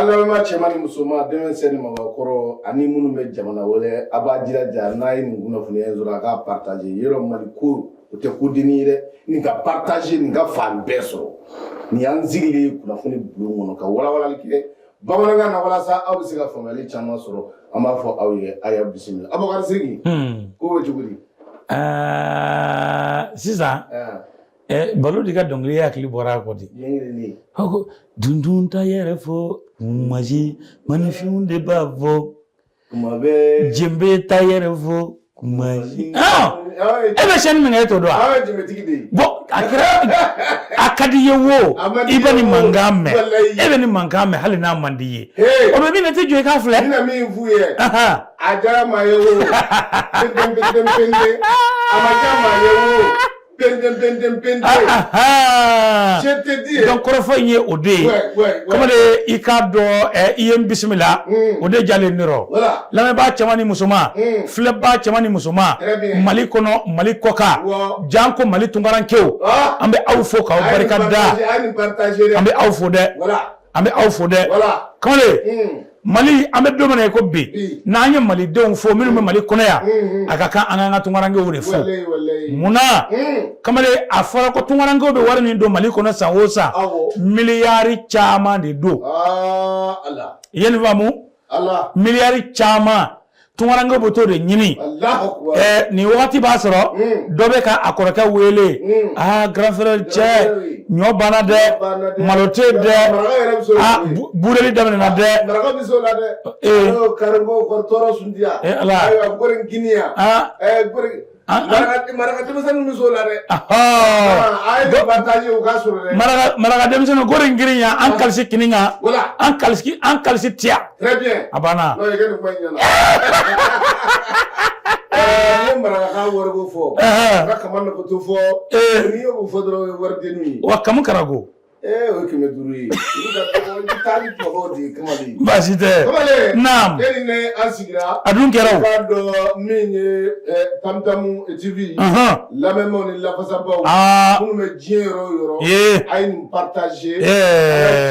An lamɛnbaa cɛman ni musoman, denmisɛnnin ni mabakɔrɔ ani minnu bɛ jamana wɛrɛ, a b'a jilaja n'a ye nin kunnafoniya in sɔrɔ, a k'a partager. Yɔrɔ Mali ko, o tɛ ko dennin ye dɛ. Nin ka partager, nin ka fan bɛɛ sɔrɔ. Nin y'an sigilen ye kunnafoni bulon kɔnɔ ka walawalali kɛ bamanankan na walasa aw bɛ se ka faamuyali caman sɔrɔ. An b'a fɔ aw ye, a y'a bisimila. Abubakar Siriki, ko bɛ cogo di? Sisan balo de ka dɔnkili hakili bɔra a kɔ de. Yen. Ko dundun ta yɛrɛ fɔ kumasi, maninfinw de b'a fɔ. Kuma bɛɛ. Jenbe ta yɛrɛ fɔ kumasi. E bɛ sɛni min kɛ, e t'o dɔn wa? Aw ye jenbetigi de ye. Bon, a kɛra, a ka di i ye wo, A man di i bɛ ye nin wo. mankan mɛn. Walayi. E bɛ nin mankan mɛn hali n'a man di i ye. Hey. O bɛ min na, i tɛ jɔ i k'a filɛ. N bɛna min f'u ye. A diyara maa ye wo, penten penten penten. A ma diya maa ye wo, penten penten penten. Je te dis. Donc kɔrɔfɔ in ye o de ye. Ouais. Kamalen, i k'a dɔn i ye n bisimila, o de jalen ne rɔ. Lamɛnbaa cɛman ni musoman, filɛbaa cɛman ni musoman, Très bien. Mali kɔnɔ, Mali kɔkan, janko Mali tunkarankew, an bɛ aw fo k'aw A ye nin barika da. partager, a ye nin partager dɛ. An bɛ aw fo dɛ. An bɛ aw fo dɛ. Kamalen, Mali, an bɛ don min na i ko bi, Bi. n'an ye malidenw fo minnu bɛ Mali kɔnɔ yan, a ka kan an k'an ka tunkarankew de fo. Walayi, walayi. Munna? Kamalen, a fɔra ko tunkarankew bɛ wari min don Mali kɔnɔ san o san, miliyari caman de don. Ah, Ala. I ye nin faamu? Ala. Miliyari caman, tunkarankew bɛ t'o de ɲini. Allahu akbar. Nin wagati b'a sɔrɔ dɔ bɛ ka a kɔrɔkɛ wele: "Aa, grand frère, cɛ, ɲɔ banna dɛ, Ɲɔ banna dɛ. malo tɛ yen dɛ." Maraka yɛrɛ bɛ se o Aa, la. Bureli daminɛna dɛ. Maraka bɛ se o la dɛ. Ayiwa, karamɔgɔ kɔrɔ tɔɔrɔ sundiya. Eh, Ala. Ayiwa, gori giniya. Gori. Maraka denmisɛnninw bɛ se o la dɛ. A ye nin partager, u k'a sɔrɔ dɛ. Maraka denmisɛnninw, gori girin yan, an kalisi kini kan. An kalisi tiya. Très bien. A banna. Non, i ka nin kuma in ɲɛna. N'i ye marakakan wariko fɔ, ka kama nakoto fɔ, n'i y'o fɔ dɔrɔn, o ye waridenninw ye. Wa kamu karago. O ye 500 ye. I bɛ ka i bɛ taa ni tubabuw de ye, kamalen. Baasi tɛ. Kamalen. Naam. E ni ne, an sigira. A dun kɛra o. I b'a dɔn min ye Tamtamu TV. Lamɛnbaaw ni lafasabaw. Minnu bɛ diɲɛ yɔrɔ o yɔrɔ. A ye nin partager. An ka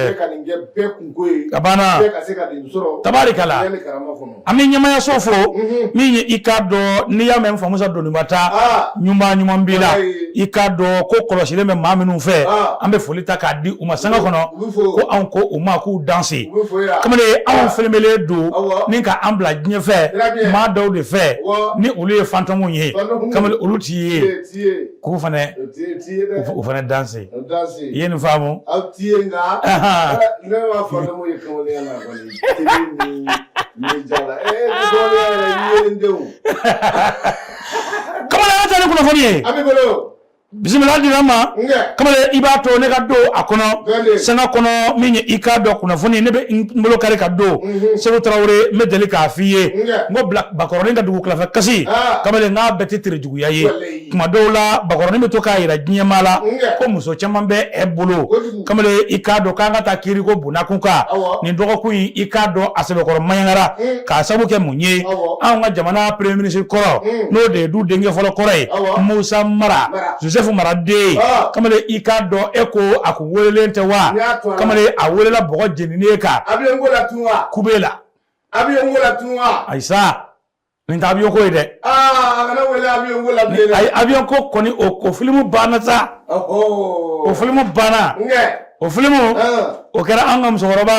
jɛ ka nin kɛ bɛɛ kunko ye. A banna. Bɛɛ ka se ka nin sɔrɔ. Tabarikala. Diɲɛ ni karama kɔnɔ. An bɛ ɲɛmayaso fo min ye, i k'a dɔn n'i y'a mɛn Famusa Doniba ta ɲuman ɲuman b'i la. I k'a dɔn ko kɔlɔsilen bɛ maa minnu fɛ, an bɛ foli ta k'a di u ma sanga kɔnɔ. U bɛ fo. Ko anw ko u ma k'u danse. U bɛ fo yan. Kamalen, anw felemelen don ni ka an bila diɲɛ fɛ Très bien. maa dɔw de fɛ, ni olu ye fantôme ye. Fantôme. Kamalen, olu t'i ye. Ti ye. K'u fana O ti ye dɛ. U fana danse. O danse. I ye nin faamu? Aw ti ye nka ne b'a fɔ ne m'o ye kamalenya la kɔni, télé ni média la, kamalenya yɛrɛ i yelen tɛ o. Kamalen, an ka taa ni kunnafoni ye. A b'i bolo. Bisimila dira n ma. Nkɛ. Kamalen, i b'a to ne ka don a kɔnɔ Gande. sanga kɔnɔ. Min ye, i k'a dɔn kunnafoni, ne bɛ n bolo kari ka don. Segu Tarawele, n bɛ deli k'a f'i ye. Nkɛ. N ko bila bakɔrɔnin ka dugu tilafɛ kasi. Kamalen, n'a bɛɛ tɛ tere juguya ye. Walayi. Tuma dɔw la, bakɔrɔnin bɛ to k'a yira diɲɛmaa la Nkɛ. ko muso caman bɛ ɛ bolo. Kojugu. Kamalen, i k'a dɔn k'an ka taa kiiriko bondakun kan. Nin dɔgɔkun in, i k'a dɔn a sɛbɛkɔrɔ maɲangara k'a sababu kɛ mun ye? Anw ka jamana premier ministre kɔrɔ, n'o de ye du denkɛ fɔlɔ kɔrɔ ye, Musa Mara, Mara. Joseph Mara den. Kamalen, i k'a dɔn e ko a kun welelen tɛ wa? N y'a to a la. Kamalen, a welela bɔgɔ jeninen kan. Avion ko la tun wa? Kube la. Avion ko la tun wa? Ayi sa, nin tɛ avion ko ye dɛ. Aa, a kana wele avion ko la bilen dɛ. Ayi, avion ko kɔni, o filimu banna sa. O filimu banna. Nkɛ. O filimu, o kɛra an ka musokɔrɔba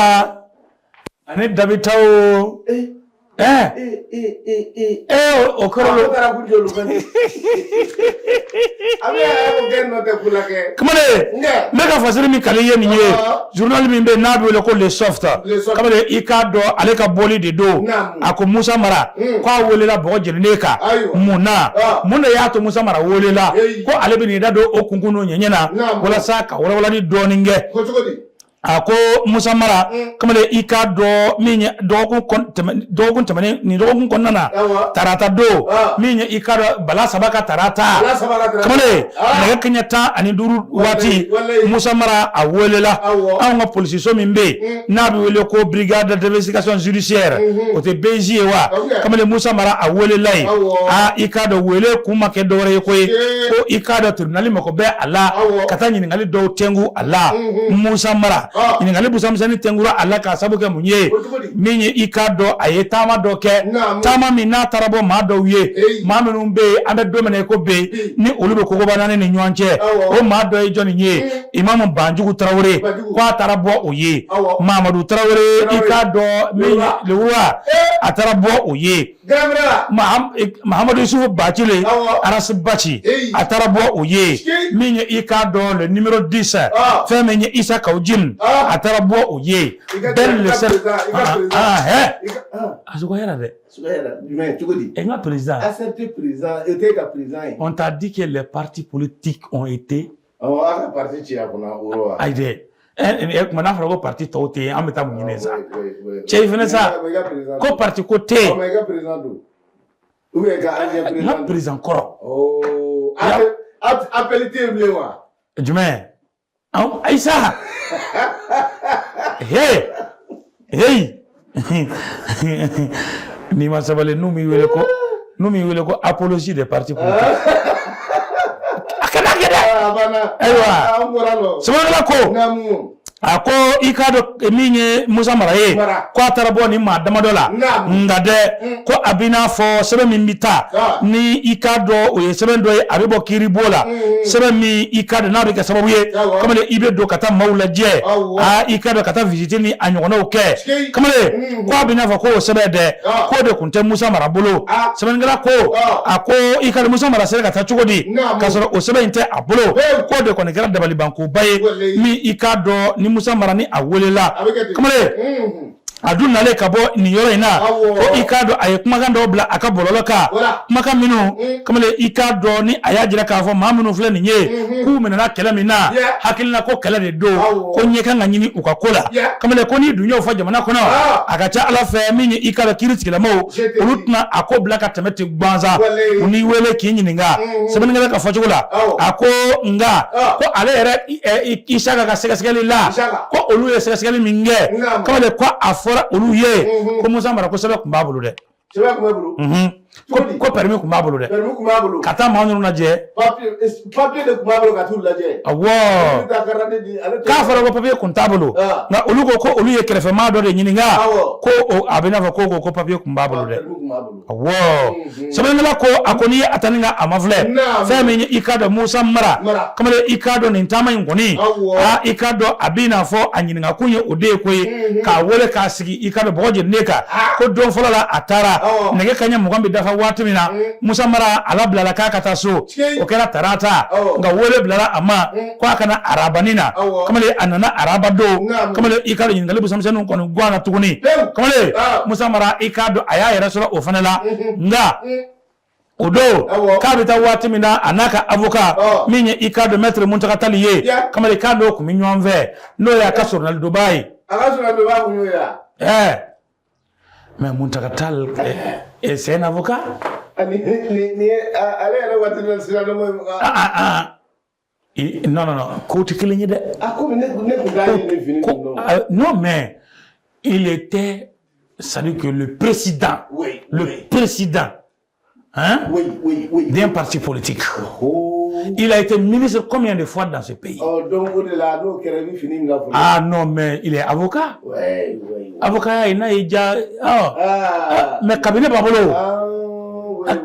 ani dabitaw. O kɛra. A ko taara kun joli fɛnɛ. A bɛ yɛrɛ ko kɛ nɔ tɛ ko la kɛ. Kamalen, Nkɛ. n bɛ ka fasiri min kali i ye nin ye, journal min bɛ yen n'a bɛ wele ko Le Soft. Le Soft. Kamalen, i k'a dɔn ale ka bɔli de don. A ko Musa Mara k'a welela bɔgɔ jeninen kan. Mun na? Mun de y'a to Musa Mara welela? Ko ale bɛ n'i da don o kunkun n'o ɲɛɲɛ na walasa ka walawalali dɔɔnin kɛ. Ko cogo di? A ko Musa Mara, kamalen, i k'a dɔn min ye dɔgɔkun tɛmɛnen, nin dɔgɔkun kɔnɔna na, tarata don, min ye, i k'a dɔn bala saba ka tarata. Bala saba ka tarata. Kamalen, nɛgɛ kɛɲɛ 15 waati, Musa Mara a welela anw ka polisiso min bɛ yen n'a bɛ wele ko brigade d'investigation judiciaire, o tɛ BIJ ye wa? Kamalen, Musa Mara a welela yen. Aa, i k'a dɔn wele kun ma kɛ dɔwɛrɛ ye koyi, ko i k'a dɔn tribunal mako bɛ a la ka taa ɲininkali dɔw tɛnku a la, Musa Mara. Ɲininkali busamisɛnnin tɛnkura a la k'a sabu kɛ mun ye? Min ye, i k'a dɔn, a ye taama dɔ kɛ, taama min n'a taara bɔ maa dɔw ye, maa minnu bɛ yen, an bɛ don min na i ko bi, ni olu bɛ kogoba naani ni ɲɔgɔn cɛ. O maa dɔ ye jɔnni ye? Imamu Banjugu Tarawele, ko a taara bɔ o ye. Mamadu Tarawele, i k'a dɔn min le roi, a taara bɔ o ye. Mahamadu Yusufu Bacili, Arasi Baci, a taara bɔ o ye. Min ye, i k'a dɔn, le numéro 10, fɛn min ye Isa Kawu Jim, a taara bɔ o ye. Bɛɛ le seul a sɔgɔyara dɛ. Cogo di? N ka président. ACRT président, e tɛ ka président ye. On t'a dit que les partis politiques ont été. Awɔ, a ka parti ci a kunna o wa? Ayi dɛ, ɛ tuma n'a fɔra ko parti tɔw tɛ yen, an bɛ taa mun ɲini sa? Cɛ, i fana sa, ko parti ko tɛ yen. I ka président don ou bien ka ancien président? N ka président kɔrɔ. Oh, appel tɛ yen bilen wa? Jumɛn? Ayisa, hey hey, n'i ma sabali, n'u m'i wele ko apologie des partis politiques, a kana kɛ dɛ. Ayiwa, sɛbɛnnikɛla ko, a ko i k'a dɔn, min ye Musa Mara ye, ko a taara bɔ nin maa damadɔ la. Nka dɛ, ko a bɛ n'a fɔ sɛbɛn min bɛ taa ni, i k'a dɔn, o ye sɛbɛn dɔ ye, a bɛ bɔ kiiribo la, sɛbɛn min, i k'a dɔn, n'a bɛ kɛ sababu ye, kamalen, i bɛ don ka taa maaw lajɛ, aa, i k'a dɔn, ka taa visite ni a ɲɔgɔnnaw kɛ. Kamalen, ko a bɛ n'a fɔ ko o sɛbɛn dɛ, k'o de tun tɛ Musa Mara bolo. Sɛbɛnnikɛla ko, a ko i k'a dɔn, Musa Mara sera ka taa cogo di k'a sɔrɔ o sɛbɛn in tɛ a bolo? K'o de kɔni kɛra dabalibankoba ye. Min, i k'a dɔn, ni Musa Mara ni a welela, kamalen, a dun nalen ka bɔ nin yɔrɔ in na, ko i k'a dɔn, a ye kumakan dɔw bila a ka bɔlɔlɔ kan, kumakan minnu, kamalen, i k'a dɔn, ni a y'a jira k'a fɔ maa minnu filɛ nin ye, k'u minɛna kɛlɛ min na, hakilina ko kɛlɛ de don, ko ɲɛ kan ka ɲini u ka ko la. Kamalen, ko n'i dun y'o fɔ jamana kɔnɔ, a ka ca Ala fɛ, min ye, i k'a dɔn, kiiri tigilamɔgɔw, olu tɛna a ko bila ka tɛmɛ ten gansan. U n'i wele k'i ɲininka. Sɛbɛnnikɛla ka fɔcogo la, a ko nka ko ale yɛrɛ Isaka ka sɛgɛsɛgɛli la, ko olu ye sɛgɛsɛgɛli min kɛ, kamalen, ko a fɔra olu ye ko Musa Mara, ko sɛbɛn tun b'a bolo dɛ. Sɛbɛn tun b'a bolo. Ko permis tun b'a bolo dɛ. Permis tun b'a bolo. Ka taa maa ninnu lajɛ. Papier de tun b'a bolo ka t'u lajɛ. Awɔ. K'a fɔra ko papier tun t'a bolo, nka olu ko ko olu ye kɛrɛfɛmaa dɔ de ɲininka, ko a bɛ n'a fɔ ko papier tun b'a bolo dɛ. Awɔ. Sɛbɛnnikɛla ko, a ko n'i ye a ta ni ka a ma filɛ, fɛn min ye, i k'a dɔn, Musa Mara, kamalen, i k'a dɔn, nin taama in kɔni, aa, i k'a dɔn, a bɛ n'a fɔ a ɲininkakun ye o de ye ko ye k'a wele k'a sigi, i k'a dɔn, bɔgɔ jeninen kan. Ko don fɔlɔ la, a taara nɛgɛ kanɲɛ 20 bɛ dafa waati min na, Musa Mara a labilala k'a ka taa so. O kɛra tarata, nka wele bilala a ma ko a ka na arabani na. Kamalen, a nana araba don. Kamalen, i k'a dɔn, ɲininkali busamisɛnninw kɔni ganna tuguni. Kamalen, Musa Mara, i k'a dɔn, a y'a yɛrɛ sɔrɔ o fana la. Nka o don, k'a bɛ taa waati min na, a n'a ka avocat min ye, i k'a dɔn, maître Muntaka Tali ye, kamalen, k'a n'o tun bɛ ɲɔgɔn fɛ, n'o y'a ka sɔrɔnalidonbaa ye. A ka sɔrɔnalidonbaa kun y'o ye wa? Ɛɛ, mais Muntaka Tall, c'est un avocat. Ni ale yɛrɛ waati la siradɔn. Ah ah ah. Non, non, non, ko tɛ kelen ye dɛ. Ah, komi ne tun t'a ye ni fini ninnu. Non, mais il était, c'est-à-dire que le président, le président, hein, d'un parti politique. Oh. Il a été ministre combien de fois dans ce pays? Oh, donc o de la n'o kɛra, i bɛ fini min fɔlɔ. Ah non, mais il est avocat. Avocat, il n'a déjà. Oh. Ah. Mais cabinet b'a bolo. Ah, oui.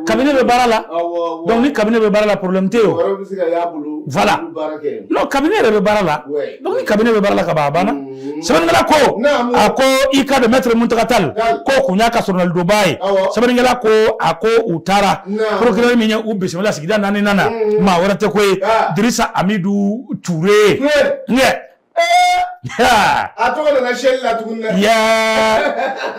Cabinet bɛ baara la. Awɔ. Donc ni cabinet bɛ baara la, problème tɛ yen o. Wɛrɛ bɛ se ka y'a bolo. Voilà. Olu baara kɛ. Non, cabinet yɛrɛ bɛ baara la. Donc ni cabinet bɛ baara la ka ban, a banna. Sɛbɛnnikɛla ko, a ko i ka dɔn, maître Muntaka Tall, ko kun y'a ka sɔrɔnalidonbaa ye. Sɛbɛnnikɛla ko, a ko u taara procureur min ye u bisimila sigida naaninan na, maa wɛrɛ tɛ ko ye, Dirisa Amidu Ture. Nkɛ. A tɔgɔ nana seli la tuguni dɛ.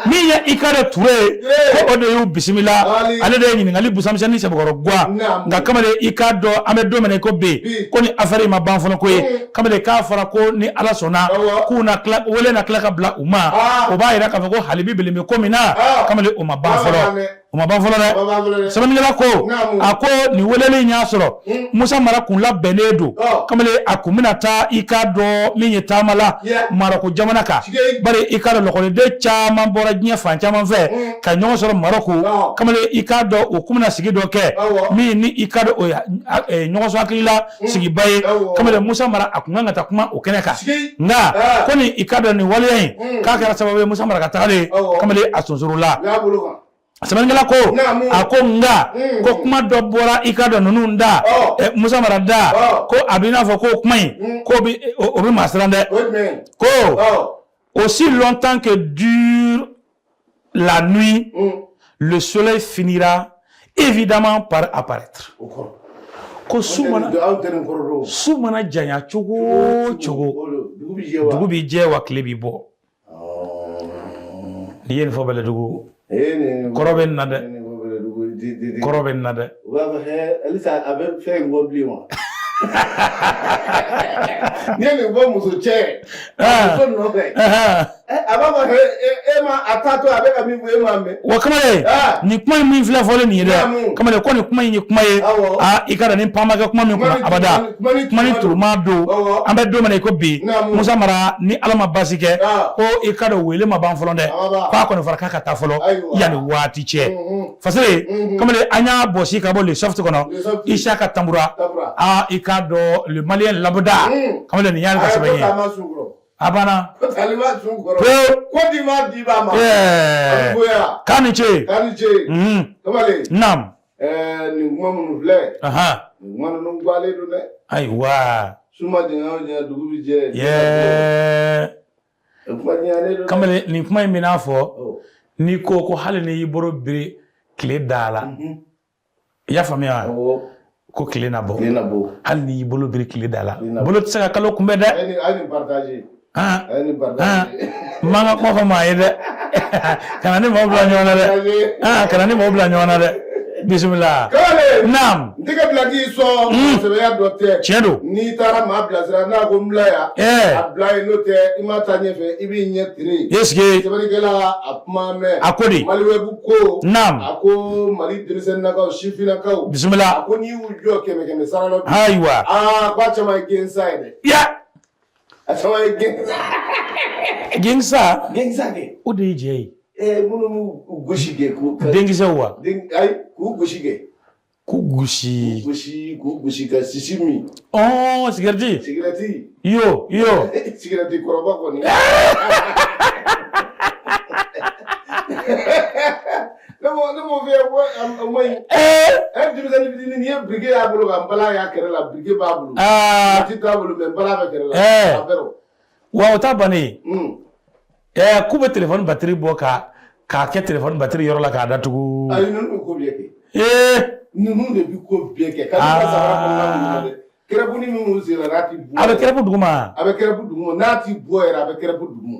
Min ye, i ka dɔn, Ture, ko o de y'u bisimila, ale de ye ɲininkali busamisɛnnin sɛbɛkɔrɔ guwan. Nka kamalen, i k'a dɔn, an bɛ don min na i ko bi, ko ni affaire in ma ban fɔlɔ ko ye, kamalen, k'a fɔra ko ni Ala sɔnna, k'u na tila, wele na tila ka bila u ma. O b'a yira k'a fɔ ko hali bi belen bɛ ko min na, kamalen, o ma ban fɔlɔ. O ma ban fɔlɔ dɛ. Sɛbɛnnikɛla ko, a ko nin weleli in y'a sɔrɔ Musa Mara kun labɛnnen don, kamalen, a kun bɛna taa, i k'a dɔn min ye taama la Marɔku jamana kan, bari i k'a dɔn lɔkɔliden caman bɔra diɲɛ fan caman fɛ ka ɲɔgɔn sɔrɔ Marɔku. Kamalen, i k'a dɔn u kun bɛna sigi dɔ kɛ min ni i k'a dɔn o ye ɲɔgɔn sɔrɔ hakilila sigiba ye. Kamalen, Musa Mara a kun kan ka taa kuma o kɛnɛ kan, nka ko ni i k'a dɔn nin waleya in k'a kɛra sababu ye Musa Mara ka tagalen, kamalen, a sonsorola. Sɛbɛnnikɛla ko, a ko nka ko kuma dɔ bɔra i k'a dɔn ninnu da, Musa Mara da, ko a b'i n'a fɔ ko kuma in ko o bɛ maa siran dɛ. Ko aussi longtemps que dure la nuit, le soleil finira évidemment par apparaître. Ko su mana janya cogo o cogo, dugu bɛ jɛ wa tile bɛ bɔ. N'i ye nin fɔ Bɛlɛdugu, kɔrɔ bɛ nin na dɛ, kɔrɔ bɛ nin na dɛ. U b'a fɔ halisa a bɛ fɛn in bɔ bilen wa? N'i ye nin fɔ muso cɛ, muso nɔfɛ, a b'a fɔ e ma a taatɔ a bɛ ka min fɔ, e m'a mɛn. Wa kamalen, nin kuma in min filɛ fɔlen nin ye dɛ, kamalen, ko nin kuma in ye kuma ye, aa, i ka dɔn ni pan ma kɛ kuma min kunna abada, kuma ni turuma don. An bɛ don min na i ko bi, Musa Mara, ni Ala ma baasi kɛ, ko i ka dɔn wele ma ban fɔlɔ dɛ, k'a kɔni fɔra k'a ka taa fɔlɔ yanni waati cɛ. Fasere, kamalen, an y'a bɔsi ka bɔ Le Soft kɔnɔ, Isaka Tambura. Aa, i k'a dɔn le Malien lambda, kamalen, nin y'ale ka sɛbɛn ye. A banna pewu. Ko di ma di ba ma. K'a ni ce. K'a ni ce. Kamalen. Naam. Nin kuma minnu filɛ, nin kuma ninnu guwalen don dɛ. Ayiwa. Su ma janya o janya, dugu bɛ jɛ. Kuma janyalen don. Kamalen, nin kuma in bɛ n'a fɔ n'i ko ko hali n'i y'i bolo biri tile da la, i y'a faamuya, ko tile na bɔ. Tile na bɔ. Hali n'i y'i bolo biri tile da la, bolo tɛ se ka kalo kunbɛn dɛ. A ye nin partager. A ye nin partager. N man ka kuma fɔ maa ye dɛ, kana ni maaw bila ɲɔgɔn na dɛ, kana ni maaw bila ɲɔgɔn na dɛ. Bisimila. Kamalen. Naam. N tɛgɛ bila k'i sɔn, sɛbɛya dɔ tɛ. Tiɲɛ don. N'i taara maa bilasira, n'a ko n bila yan, a bila yen, n'o tɛ i ma taa ɲɛfɛ, i b'i ɲɛ tere. Esike. Sɛbɛnnikɛla a kuma mɛn. A ko di? Maliweb ko. Naam. A ko Mali denmisɛnninnakaw, sifinnakaw. Bisimila. A ko n'i y'u jɔ kɛmɛ kɛmɛ sara la. Ayiwa. Aa, k'a caman ye gensa ye dɛ. Ya. A caman ye gensa. Gensa. Gensa kɛ. O de ye jɛ ye. Minnu b'u gosi kɛ k'u. Denkisɛw wa? Ayi, k'u gosi kɛ. K'u gosi. K'u gosi, k'u gosi ka sisi min. Ɔɔ, sigɛriti. Sigɛriti. Yo yo. Sigɛriti kɔrɔba kɔni. Ne m'o f'i ye ko a ma ɲi. Denmisɛnnin fitinin, n'i ye briquet y'a bolo ka npalan y'a kɛrɛ la, briquet b'a bolo. Ti t'a bolo, mais npalan bɛ kɛrɛ la. A bɛrɛ. Wa o t'a bannen ye. K'u bɛ téléphone batterie bɔ ka k'a kɛ téléphone batterie yɔrɔ la k'a datugu. Ayi, ninnu bɛ ko bɛɛ kɛ. Ninnu de bɛ ko bɛɛ kɛ. Ka ka samara kɔnɔna ninnu na dɛ. Kɛrɛpuni min b'u sen na, n'a ti bɔ. A bɛ kɛrɛpu duguma. A bɛ kɛrɛpu duguma, n'a ti bɔ yɛrɛ, a bɛ kɛrɛpu duguma.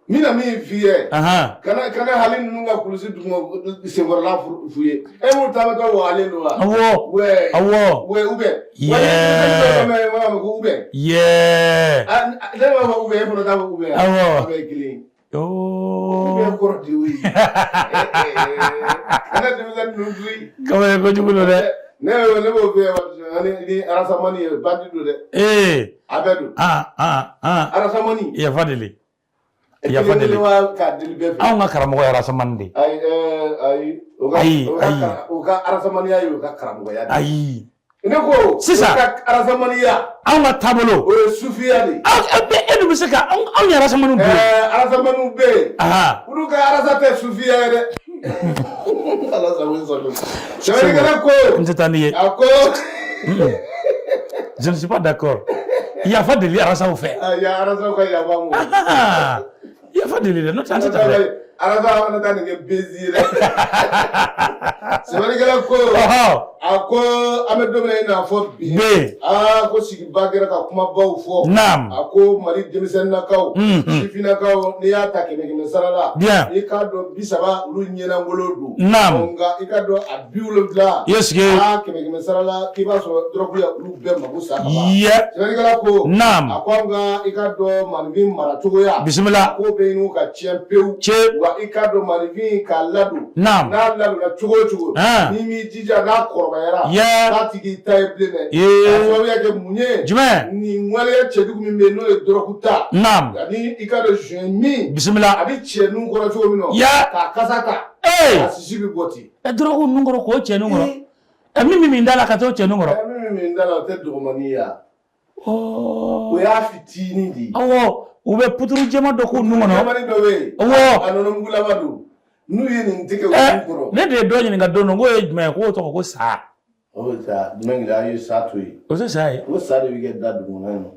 N bɛna min f'i ye. Kana hali ninnu ka kulusi duguma senkɔrɔla f'u ye. E m'u taamatɔ wagalen don wa? Awɔ. Ouais. Awɔ. Ouais, ou bien. Ko ou bien. Ne b'a fɔ ou bien, e fana t'a fɔ ou bien. Awɔ. A bɛɛ ye kelen ye. Ou bien kɔrɔ de y'o ye. Kana denmisɛnnin ninnu to yen. Kamalen, kojugu don dɛ. Ne b'o f'i ye waati ni arasamani ye bandi don dɛ. A bɛɛ don. Arasamani. Yafa deli. Yafa deli. K'a deli bɛɛ fɛ. Anw ka karamɔgɔ ye arasamani de ye. Ayi, ayi. Ayi, ayi. O ka arasamaniya ye o ka karamɔgɔya de. Ayi. Ne ko. Sisan. O ka arasamaniya. Anw ka taabolo. O ye sufiya de ye. E dun bɛ se ka anw ye arasamaniw bɛ yen. Arasamaniw bɛ yen. Olu ka arasa tɛ sufiya ye dɛ. Ala sago i sago. Sɛbɛnnikɛla ko. N tɛ taa n'i ye. A ko. Je ne suis pas d'accord. Yafa deli arasaw fɛ. Ya arasaw ka yafa mu. Yafa deli dɛ, n'o tɛ an tɛ taa dɛ. Arasa fana taa nin kɛ bezi ye dɛ. Sɛbɛnnikɛla ko. A ko an bɛ don min na i n'a fɔ bi. Bi. Aa, ko sigiba kɛra ka kumabaw fɔ. Naam. A ko Mali denmisɛnninnakaw, sifinnakaw, n'i y'a ta kɛmɛ kɛmɛ sara la. Bien. I k'a dɔn 30, olu ɲɛnangolo don. Naam. Nka i k'a dɔn a 70. Yes, Aa, kɛmɛ kɛmɛ sara la, k'i b'a sɔrɔ dɔrɔgu ye olu bɛɛ mako sa ka ban. Ye. Sɛbɛnnikɛla ko. Naam. A ko an ka i k'a dɔn maaninfin maracogoya. Bisimila. Ko bɛ ɲini ka tiɲɛ pewu. Ce. Wa i k'a dɔn maaninfin k'a ladon. Naam. N'a ladonna cogo o cogo. Han. N'i m'i jija n'a kɔrɔbayara. Ye. K'a tigi ta ye bilen dɛ. Ye. K'a sababuya kɛ mun ye? Jumɛn? Nin waleya cɛjugu min bɛ yen, n'o ye dɔrɔgu ta. Naam. Ani i k'a dɔn joint min. Bisimila. A bɛ cɛ nun kɔrɔ cogo min na. Ya. K'a kasa ta. Ee. A sisi bɛ bɔ ten. Ɛ, dɔrɔgu nun kɔrɔ, k'o cɛ nun kɔrɔ. Ɛ, min min da la ka t'o cɛ nun kɔrɔ. Ɛ, min min da la, o tɛ dɔgɔmani ye wa? Ɔɔ. O y'a fitinin de ye. Awɔ, u bɛ puturu jɛman dɔ k'u nun kɔnɔ. Jɛmani dɔ bɛ yen. Awɔ. A nɔnɔmugulama don. N'u ye nin tigɛ u nun Ɛ, kɔrɔ. ne de ye dɔ ɲininka don dɔ, n k'o ye jumɛn ye? K'o tɔgɔ ko sa. O bɛ sa jumɛn kɛ? An ye sa to yen. O tɛ sa ye. O sa de bɛ kɛ da dugumana in na.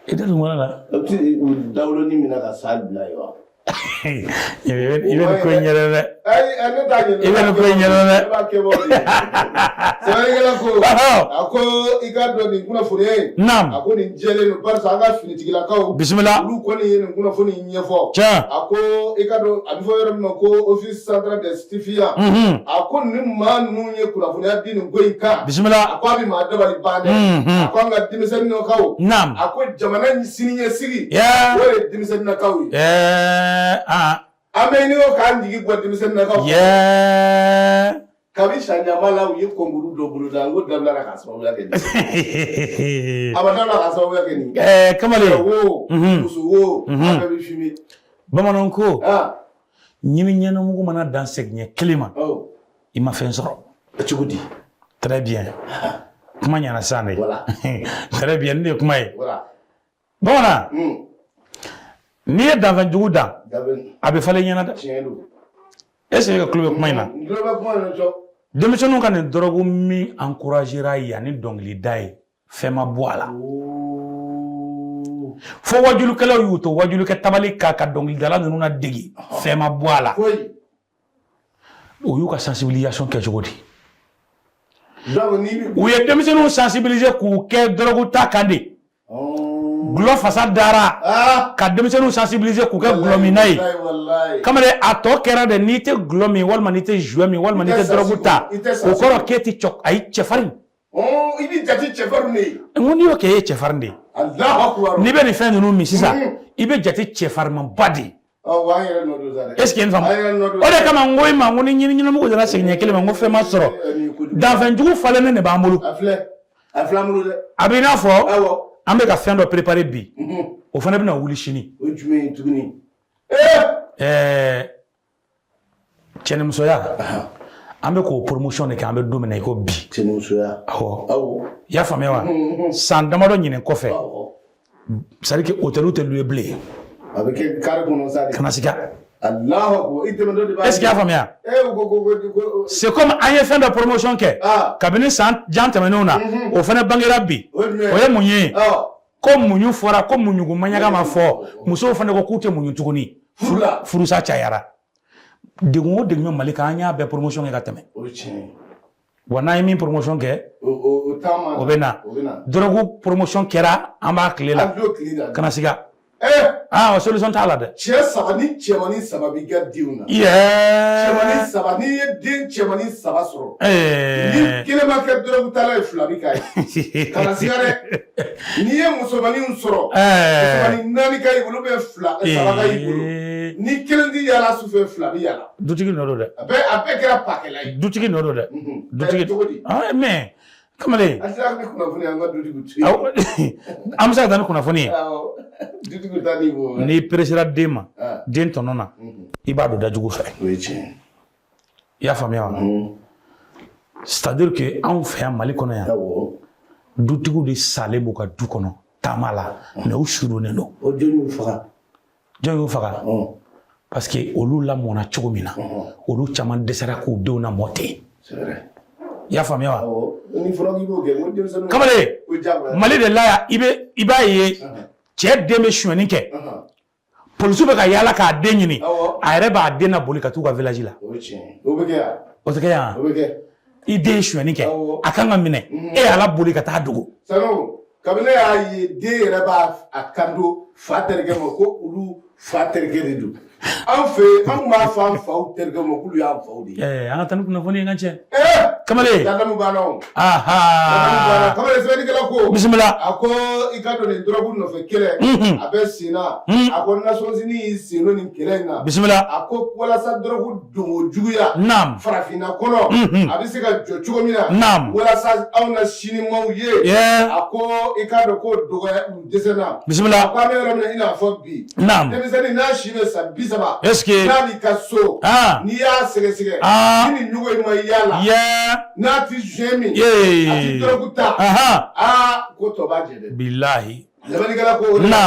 I da dugumana la. O ti u dawolonin minɛ ka sa bila yen wa? I bɛ nin ko in ɲɛdɔn dɛ. Ayi, ne t'a ɲɛdɔn. I bɛ nin ko in ɲɛdɔn dɛ. Ne b'a kɛ bɔ de. Sɛbɛnnikɛla ko. Ɔhɔ. A ko i k'a dɔn nin kunnafoniya in. Naam. A ko nin jɛlen don barisa an ka finitigilakaw. Bisimila. Olu kɔni ye nin kunnafoni in ɲɛfɔ. Tiɲɛ. A ko i k'a dɔn a bɛ fɔ yɔrɔ min ma ko Office central des stupéfiants. A ko nin maa ninnu ye kunnafoniya di nin ko in kan. Bisimila. A ko a bɛ maa dabali ban dɛ. A ko an ka denmisɛnninnakaw. Naam. A ko jamana siniɲɛsigi. Yeah. O ye denmisɛnninnakaw ye. Ɛɛ, aa. An bɛ ɲini o k'an jigi bɔ denmisɛnninnakaw. Yɛ. Kabi sanjama la, u ye concours dɔ boloda, n ko dabilara k'a sababuya kɛ nin ye. A ma dabila k'a sababuya kɛ nin ye. Ɛɛ, kamalen. Wo, muso wo, a bɛɛ bɛ fumer. Bamananw ko. Ah. Ɲimi ɲɛnɛmugu mana dan segiɲɛ kelen ma. Awɔ. I ma fɛn sɔrɔ. Cogo di? Très bien. Kuma ɲɛna sisan de. Voilà. Très bien, nin de ye kuma ye. Voilà. Bamanan. N'i ye danfɛn jugu dan, Dabe. a bɛ falen ɲɛna dɛ. Tiɲɛ don. Est ce que e ka tulo bɛ kuma in na? N tulo bɛ kuma in na cɔ. Denmisɛnninw ka nin dɔrɔgu min encouragera yan ni dɔnkilida ye, fɛn ma bɔ a la. Fo wajulikɛlaw y'u to wajulikɛ tabali kan ka dɔnkilidala ninnu na degi, fɛn ma bɔ a la. Foyi. O y'u ka sensibilisation kɛ cogo di? Donc n'i bɛ. U ye denmisɛnninw sensibiliser k'u kɛ dɔrɔgu ta kan de. Gulɔ fasa dara. Ah. Ka denmisɛnninw sensibiliser k'u kɛ gulɔminna ye. Walayi walayi. Kamalen, a tɔ kɛra dɛ, n'i tɛ gulɔ min, walima n'i tɛ joint min, walima n'i tɛ dɔrɔgu ta, I tɛ o sasi. kɔrɔ k'e tɛ cɔ, ayi, cɛfarin. I bɛ jate cɛfarin de ye. N ko n'i y'o kɛ, e ye cɛfarin de ye. Alahu akubaru. N'i bɛ nin fɛn ninnu min sisan, i bɛ jate cɛfarinmanba de ye. Ɔ, wa an yɛrɛ nɔ don sa dɛ. Est ce que i ye nin faamu? An yɛrɛ nɔ don. O de kama n ko i ma, n ko ni ɲini ɲɛnɛmugu nana segin ɲɛ kelen ma, n ko fɛn ma sɔrɔ. Danfɛnjugu falennen de b'an bolo. A filɛ. A filɛ an bolo dɛ. A bɛ i n'a fɔ Awɔ. an bɛ ka fɛn dɔ préparer bi, o fana bɛna wuli sini. O ye jumɛn ye tuguni? Ɛɛ, cɛnimusoya, an bɛ k'o promotion de kɛ, an bɛ don min na i ko bi. Cɛnimusoya. Awɔ. Awɔ. I y'a faamuya wa? San damadɔ ɲinɛ kɔfɛ, Awɔ. c'est à dire que hôtel tɛ louer bilen. A bɛ kɛ carré kɔnɔ sa de. Kana siga. Alahu akubaru. I tɛmɛtɔ de b'a. Est ce que i y'a faamuya? Eh, ko ko ko ko. C'est comme an ye fɛn dɔ promotion kɛ. Ah. Kabini san jan tɛmɛnenw na, o fana bangera bi. O ye jumɛn ye? O ye mun ye? Awɔ. Ko muɲu fɔra, ko muɲugu maɲaga ma fɔ. Musow fana ko k'u tɛ muɲu tuguni. Furu la. Furusa cayara. Degun o degun bɛ Mali kan, an y'a bɛɛ promotion kɛ ka tɛmɛ. O ye tiɲɛ ye. Wa n'an ye min promotion kɛ, O taama. o bɛ na. O bɛ na. Dɔrɔgu promotion kɛra, an b'a tile la. An tulo tile la. Kana siga. Eh. Ah, o solution t'a la dɛ. Cɛ saba ni cɛmannin saba b'i ka denw na. Cɛmannin Yɛɛ. saba, n'i ye den cɛmannin saba sɔrɔ. Ni kelen ma kɛ dɔrɔgutala ye, fila bɛ k'a ye. Kana siga dɛ. N'i ye musomaninw sɔrɔ. Musomanin naani ka y'i bolo, ou bien fila, saba ka y'i bolo. Ni kelen ti yaala sufɛ, fila bɛ yaala. Dutigi nɔ don dɛ. A bɛɛ kɛra pakɛla ye. Dutigi nɔ don dɛ. Dutigi. Cogo di? Ah, mais kamalen. An sera ni kunnafoni, an ka dutigiw to yen. Awɔ, an bɛ se ka taa ni kunnafoni ye. Awɔ. Dutigiw ta n'i bɔ. N'i peresera den ma, Ah. den tɔnɔ na, i b'a don dajugu fɛ. O ye tiɲɛ ye. I y'a faamuya wa? C'est à dire que anw fɛ yan Mali kɔnɔ yan, dutigiw de salen b'u ka du kɔnɔ taama la, mais u sudonnen don. O jɔn y'u faga? Jɔn y'u faga? Parce que olu lamɔna cogo min na, olu caman dɛsɛra k'u denw lamɔ ten. C'est vrai. I y'a faamuya wa? Awɔ. Ni fɔra k'i b'o kɛ, n ko denmisɛnninw. Kamalen, O ye diyagoya ye. Mali de la yan, i b'a ye cɛ den bɛ sonyɛni kɛ, polisiw bɛ ka yaala k'a den ɲini, a yɛrɛ b'a den laboli ka t'u ka village la. O ye tiɲɛ ye. O bɛ kɛ yan. O tɛ kɛ yan? O bɛ kɛ. I den ye sonyɛni kɛ, a kan ka minɛ, e y'a laboli ka taa dogo. Sanogo, kabini ne y'a ye den yɛrɛ b'a a kanto fa terikɛ ma ko olu fa terikɛ de don. An fɛ yen, an tun b'a fɔ an faw terikɛ ma k'olu y'an faw de ye. Ɛɛ, an ka taa ni kunnafoni ye, n ka cɛ. Kamalen. Ladamu banna o. Aha. Kamalen, sɛbɛnnikɛla ko. Bisimila. A ko i ka dɔn nin dɔrɔgu nɔfɛ kɛlɛ. A bɛ sen na. A ko Nations Unies y'i sen don nin kɛlɛ in na. Bisimila. A ko walasa dɔrɔgu donko juguya. Farafinna kɔnɔ. A bɛ se ka jɔ cogo min na. Walasa anw na sinimaw ye. A ko i k'a dɔn ko dɔgɔya u dɛsɛ na. Bisimila. A ko an bɛ yɔrɔ min na i n'a fɔ bi. Denmisɛnnin n'a si bɛ san 30. Est ce que. N'a b'i ka so. N'i y'a sɛgɛsɛgɛ. Ni nin ɲɔgɔn in ma y'a la. N'a ti joint min. A ti dɔrɔgu ta. Aa, ko tɔ b'a jɛ dɛ. Bilahi. Sɛbɛnnikɛla ko o de la,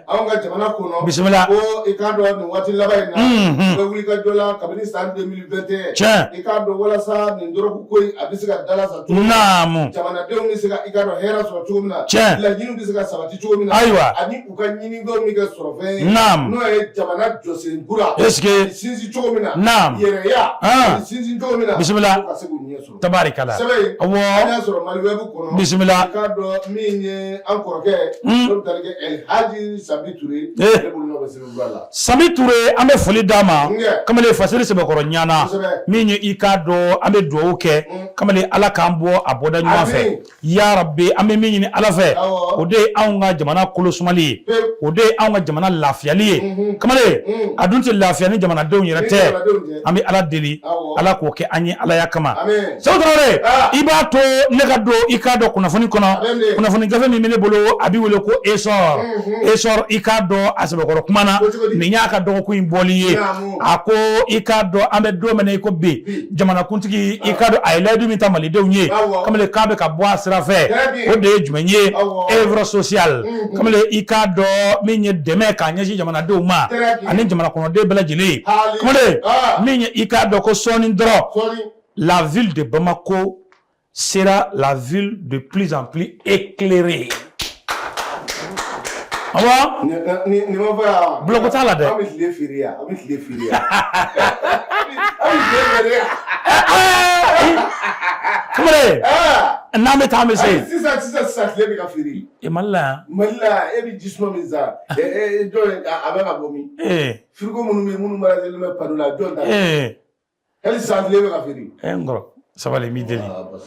anw ka jamana kɔnɔ. Bisimila. Ko i k'a dɔn nin waati laban in na. U bɛ wuli ka jɔ la kabini san 2021. I k'a dɔn walasa nin dɔrɔgu ko in a bɛ se ka dalasa cogo min na. Jamanadenw bɛ se ka i k'a dɔn hɛrɛ sɔrɔ cogo min na. Laɲiniw bɛ se ka sabati cogo min na. Ani u ka ɲinifɛnw bɛ kɛ sɔrɔfɛn ye. N'o ye jamana jɔsen kura. Est ce que. Sinsin cogo min na. Yɛrɛya. Sinsin cogo min na. Bisimila. Ka se k'u ɲɛ sɔrɔ. Tabarikala. Sɛbɛn in. An y'a sɔrɔ Maliweb kɔnɔ. Bisimila. I k'a dɔn min ye an kɔrɔkɛ. N'o bɛ tali kɛ El Hadji Sambi Ture. Ale bolo nɔ bɛ sɛbɛnfura la. Sambi Ture, an bɛ foli d'a ma. Kamalen, fasiri sɛbɛkɔrɔ ɲana. Min ye i k'a dɔn, an bɛ dugawu kɛ. Kamalen, Ala k'an bɔ a bɔda ɲuman fɛ. Ya Rabbi, an bɛ min ɲini Ala fɛ, o de ye anw ka jamana kolo sumali ye, o de ye anw ka jamana lafiyali ye. Kamalen, a dun tɛ lafiya ni jamanadenw yɛrɛ tɛ. An bɛ Ala deli, Ala k'o kɛ an ye Alaya kama. Segu Tarawele, i b'a to ne ka don i k'a dɔn kunnafoni kɔnɔ. Kunnafoni gafe min bɛ ne bolo, a bɛ wele ko Essor. Essor, i k'a dɔn a sɛbɛkɔrɔ kuma na, nin y'a ka dɔgɔkun in bɔli ye. A ko i k'a dɔn an bɛ don min na i ko bi, jamanakuntigi, i k'a dɔn a ye layidu min ta malidenw ye, kamalen, k'a bɛ ka bɔ a sira fɛ, o de ye jumɛn ye? Œuvre sociale. Kamalen, i k'a dɔn min ye dɛmɛ k'a ɲɛsin jamanadenw ma ani jamana kɔnɔden bɛɛ lajɛlen. Kamalen, min ye i k'a dɔn ko sɔɔni dɔrɔn, la ville de Bamako sera la ville de plus en plus éclairée. Awɔ. Nin ma fɔ yan. Bulɔku t'a la dɛ. An bɛ tile feere yan, an bɛ tile feere yan. An bɛ tile feere yan. Kamalen, n'an bɛ taa, an bɛ se. Sisan sisan sisan, tile bɛ ka feere. E, Mali la yan. Mali la, e bɛ ji suma min san, jɔn a bɛ ka bɔ min? Frigo minnu bɛ yen, minnu maralen bɛ panneau la, jɔn ta? Hali sisan tile bɛ ka feere. N kɔrɔ, sabali, n b'i deli,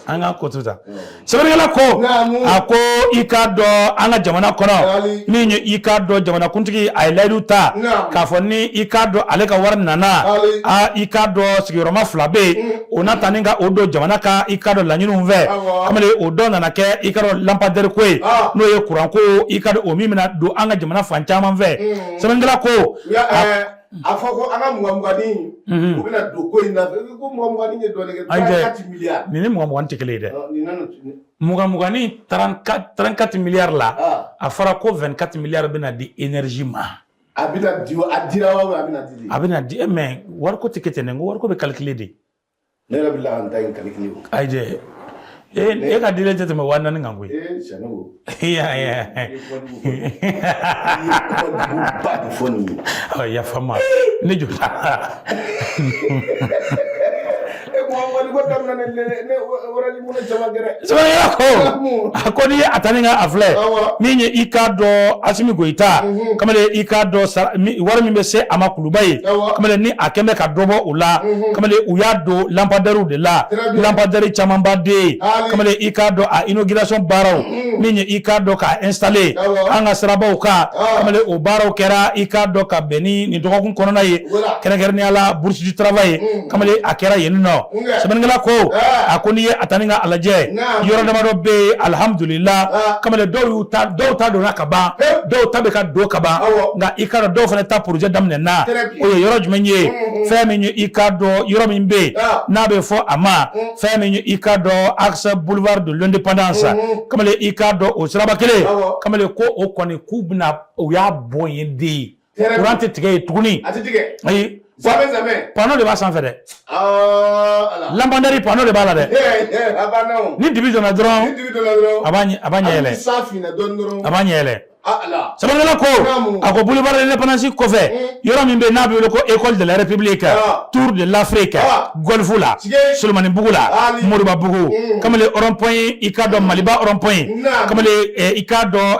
an k'an ko to tan. Sɛbɛnnikɛla ko, a ko i k'a dɔn an ka jamana kɔnɔ, min ye i k'a dɔn jamanakuntigi a ye layidu ta k'a fɔ ni i k'a dɔn ale ka wari nana, a i k'a dɔn sigiyɔrɔma 2 bɛ yen, o na ta ni ka o don jamana ka i k'a dɔn laɲiniw fɛ. Kamalen, o dɔ nana kɛ i k'a dɔn lampadaire ko ye, n'o ye kuran ko, i k'a dɔn o min bɛna don an ka jamana fan caman fɛ. Sɛbɛnnikɛla ko. A fɔ ko an ka 20 20nin, u bɛna don ko in na, ko 20 20nin ye dɔɔnin kɛ, 34 milliards. Nin ni 20 20 tɛ kelen ye dɛ. 20 20nin, 34 milliards la, a fɔra ko 24 milliards bɛna di énergie ma. A bɛna di, a dira wa, a bɛna di de. A bɛna di, mais wariko tɛ kɛ ten dɛ, n ko wariko bɛ calculer de. Ne yɛrɛ bɛ tila ka n ta in calculer o. Ayi dɛ, e ka dilen tɛ tɛmɛ 4000 kan koyi. Ee, Sanogo. I y'a ye. I ye kuma juguba de fɔ nin ye. Ɔ, yafa n ma, ne jo t'a la. E 20 20 ko daminɛ ne orange money caman kɛ dɛ. Sɛbɛnnikɛla ko, a ko n'i ye a ta ni ka a filɛ, min ye i k'a dɔn Asimi Goyita, kamalen, i k'a dɔn wari min bɛ se a ma kuluba ye, kamalen, ni a kɛn bɛ ka dɔ bɔ o la, kamalen, u y'a don lampadaires de la, lampadaire camanba de ye. Kamalen, i k'a dɔn a inauguration baaraw, min ye i k'a dɔn k'a installer an ka sirabaw kan, kamalen, o baaraw kɛra i k'a dɔn ka bɛn ni nin dɔgɔkun kɔnɔna ye, kɛrɛnkɛrɛnnenya la bourse du travail. Kamalen, a kɛra yen nɔ. Sɛbɛnnikɛla ko, a ko n'i ye a ta ni ka a lajɛ, yɔrɔ damadɔ bɛ yen, alihamudulila, kamalen, dɔw y'u ta, dɔw ta donna ka ban, dɔw ta bɛ ka don ka ban, nka i k'a dɔn dɔw fana ta projet daminɛna. O ye yɔrɔ jumɛn ye? Fɛn min ye i k'a dɔn yɔrɔ min bɛ yen n'a bɛ fɔ a ma fɛn min ye i k'a dɔn axe boulevard de l'indépendance, kamalen, i k'a dɔn o siraba kelen, kamalen, ko o kɔni k'u bɛna u y'a bɔ yen de ye, courant tɛ tigɛ yen tuguni. A tɛ tigɛ. Ayi. Zamɛ zamɛ. Panneau de b'a sanfɛ dɛ. Lampadaire panneau de b'a la dɛ. A banna o. Ni dibi donna dɔrɔn. Ni dibi donna dɔrɔn. A b'a ɲɛ yɛlɛ. San finna dɔɔni dɔrɔn. A b'a ɲɛ yɛlɛ. Sɛbɛnnikɛla ko a ko boulevard de l'indépendance kɔfɛ, yɔrɔ min bɛ yen n'a bɛ wele ko école de la république, tour de l'Afrique, golf la, Solomanibugu la, Moribabugu, kamalen rond point, i k'a dɔn Maliba rond point, kamalen i k'a dɔn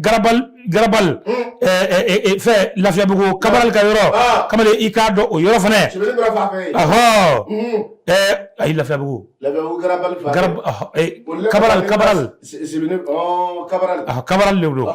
Garabal Garabal fɛ Lafiyabugu Kabaral ka yɔrɔ, kamalen i k'a dɔn o yɔrɔ fana, ɔhɔ, ayi, Lafiyabugu Kabaral Kabaral Kabaral de don,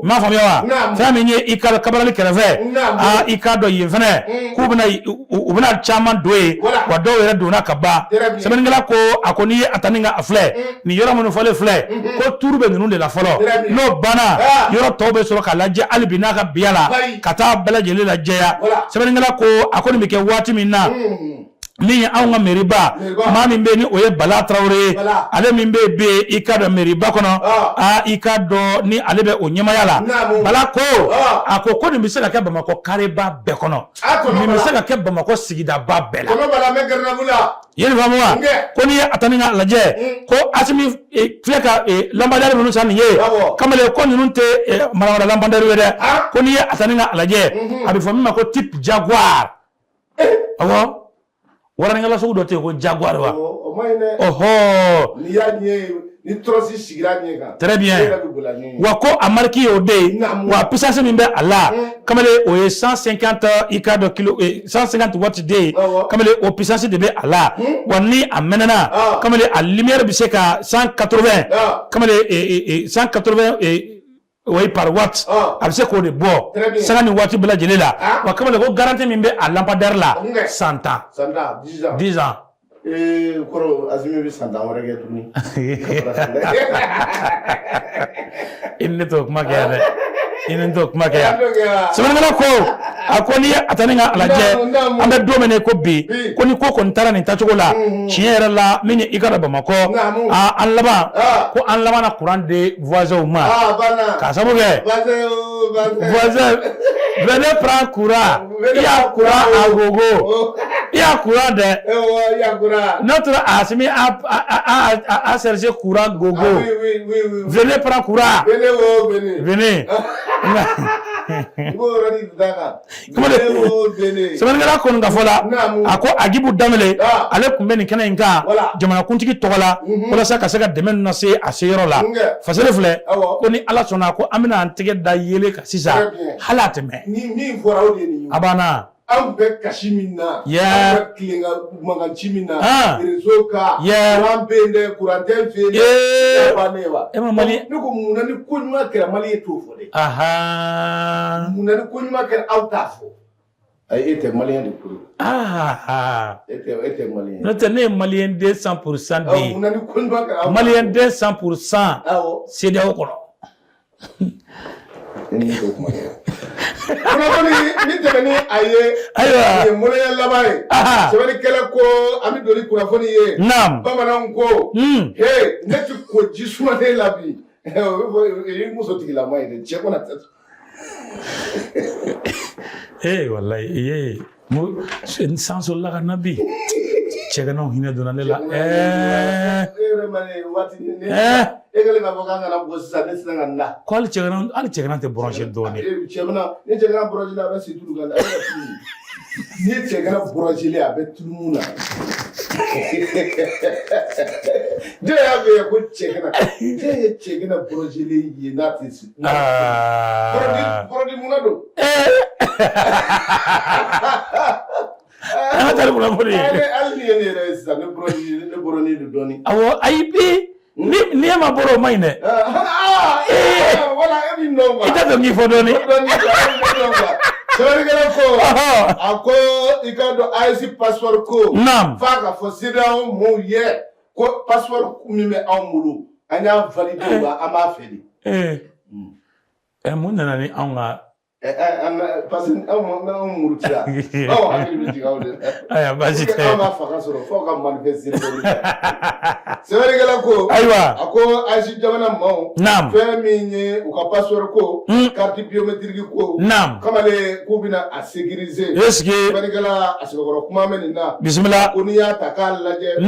i m'a faamuya wa? Fɛn min ye i ka Kabarali kɛrɛfɛ, aa, i k'a dɔn yen fana k'u bɛna u bɛna caman don yen, wa dɔw yɛrɛ donna ka ban. Sɛbɛnnikɛla ko a ko n'i ye a ta ni ka a filɛ, nin yɔrɔ minnu fɔlen filɛ, ko turu bɛ ninnu de la fɔlɔ, n'o banna, yɔrɔ tɔw bɛ sɔrɔ ka lajɛ hali bi n'a ka biya la ka taa bɛɛ lajɛlen lajɛya. Sɛbɛnnikɛla ko a ko nin bɛ kɛ waati min na, min ye anw ka meriba, maa min bɛ ni o ye Bala Tarawele ye, ale min bɛ yen, i k'a dɔn meriba kɔnɔ, aa, i k'a dɔn ni ale bɛ o ɲɛmaya la. Bala ko a ko ko nin bɛ se ka kɛ Bamakɔ kareba bɛɛ kɔnɔ, nin bɛ se ka kɛ Bamakɔ sigidaba bɛɛ la. I ye nin faamu wa? Ko n'i ye a ta ni k'a lajɛ, ko Asimi filɛ ka lampadaire minnu san nin ye, kamalen, ko ninnu tɛ manamana lampadaire ye dɛ. Ko n'i ye a ta ni k'a lajɛ, a bɛ fɔ min ma ko type Jaguar. Awɔ, waranikala sugu dɔ tɛ yen ko Jaguar wa? O ma ɲi dɛ. Ɔhɔ. N'i y'a ɲɛ ye, ni tɔrɔsi sigira ɲɛ kan. Très bien. E yɛrɛ bɛ boli a ɲɛ ye. Wa ko a marque ye o de ye. Wa puissance min bɛ a la, kamalen, o ye 150, i k'a dɔn kilo 150 watt de ye. Kamalen, o puissance de bɛ a la. Wa ni a mɛnɛna, kamalen, a lumière bɛ se ka 180, kamalen, 180, oui, par watt. A bɛ se k'o de bɔ Très bien. sanga ni waati bɛɛ lajɛlen la. Wa kamalen, ko garantie min bɛ a lampadaire la, 100 ans. 100 10, 10 ans. 10 ans. Ee, kɔrɔ Asimi bɛ 100 wɛrɛ kɛ tuguni. Ka fara 100. I ni ne t'o kuma kɛ yan dɛ, i ni ne t'o kuma kɛ yan. An t'o kɛ yan. Sɛbɛnnikɛla ko a ko n'i ye a ta ni ka lajɛ, Naamu, naamu. an bɛ don min na i ko bi, Bi. ko ni ko kɔni taara nin tacogo la, tiɲɛ yɛrɛ la, min ye i ka dɔn Bamakɔ, aa, an laban ko an laban na courant di voisins ma. Ah, banna. K'a sababu kɛ Voisin o voisin. Voisin, venez prendre courant. Venez Il y a prendre courant courant. à gogo. Oh. Il y a courant dɛ. Eh, ouais, il y a courant. Notre Assimi a cherché courant gogo. Ah, oui. Venez prendre courant. Venez, oh, venez. Venez. I b'o yɔrɔnin da kan. Comment Venez, oh, venez. Sɛbɛnnikɛla kɔni ka fɔ la, a ko Agibu Danbele, ale tun bɛ nin kɛnɛ in kan jamanakuntigi tɔgɔ la, walasa ka se ka dɛmɛ ninnu lase a seyɔrɔ la. Fasere filɛ, ko ni Ala sɔnna, ko an bɛna an tɛgɛ da yelen kan sisan, Très bien. hali a tɛ mɛn. Ni min fɔra, o de ye nin ye. A banna. An bɛ kasi min na, an bɛ tilen ka mankan ci min na, réseau kan, courant bɛ yen dɛ, courant tɛ n fɛ yen dɛ, o bannen ye wa? E ma Mali- Ne ko mun na ni ko ɲuman kɛra Mali ye t'o fɔ dɛ? Mun na ni ko ɲuman kɛra aw t'a fɔ? Ayi, e tɛ malien de kuro. E tɛ malien. N'o tɛ, ne ye malien den 100% de ye. Mun na ni ko ɲuman kɛra aw t'a fɔ? Malien den 100%. CEDEAO kɔnɔ. E ni t'o kuma kɛ. Kunnafoni ni tɛmɛ ni a ye. Ayiwa. Nin ye mɔnɛya laban ye. Sɛbɛnnikɛla ko an bɛ don ni kunnafoni ye. Bamananw ko. He, ne ti ko ji sumalen la bi. O bɛ fɔ i ye muso tigilama ye dɛ, cɛ kɔnɔ tɛ. Eh, wallahi, eh, mo san sɔrɔla ka na bi, cɛganaw hinɛ donna ne la. E yɛrɛ ma ne waati ne e kɛlen k'a fɔ k'an kana bɔ sisan, ne sisan ka na. Ko hali cɛganaw, hali cɛgana tɛ broncher dɔɔnin. Cɛ bɛna ni cɛgana broncher a bɛ si tulu kan, a bɛ ka tulu. Ni cɛgana broncher a bɛ tulu mun na. Jɔn y'a fɛ ko cɛgana? Jɔn ye cɛgana broncher ye n'a tɛ si? Produit mun na don? An ka taa ni kunnafoni ye. Hali ni ye ne yɛrɛ ye sisan, ne broncher, ne bɔrɔnin don dɔɔnin. Awɔ, ayi, bi ni e ma bɔra, o ma ɲi dɛ. Wala e b'i nɔ quoi. I t'a fɛ k'i fɔ dɔɔnin. Sɛbɛnnikɛla ko a ko i k'a dɔn AES passeport ko. F'a ka fɔ CEDEAO mɔɔw ye ko passeport min bɛ anw bolo, an y'a valider wa an b'a fɛ de. Mun nana ni anw ka Parce que anw n'anw murutira, aw hakili bɛ jigin aw de la. Ayiwa, baasi tɛ. Anw b'a fanga sɔrɔ f'aw ka manifester. Sɛbɛnnikɛla ko. A ko AES jamana maaw. Fɛn min ye u ka passeport ko. Carte biométrique ko. Kamalen, k'u bɛna a sécuriser. Est-ce que. Sɛbɛnnikɛla, a sɛbɛkɔrɔ kuma bɛ nin na. Bisimila. Ko n'i y'a ta k'a lajɛ.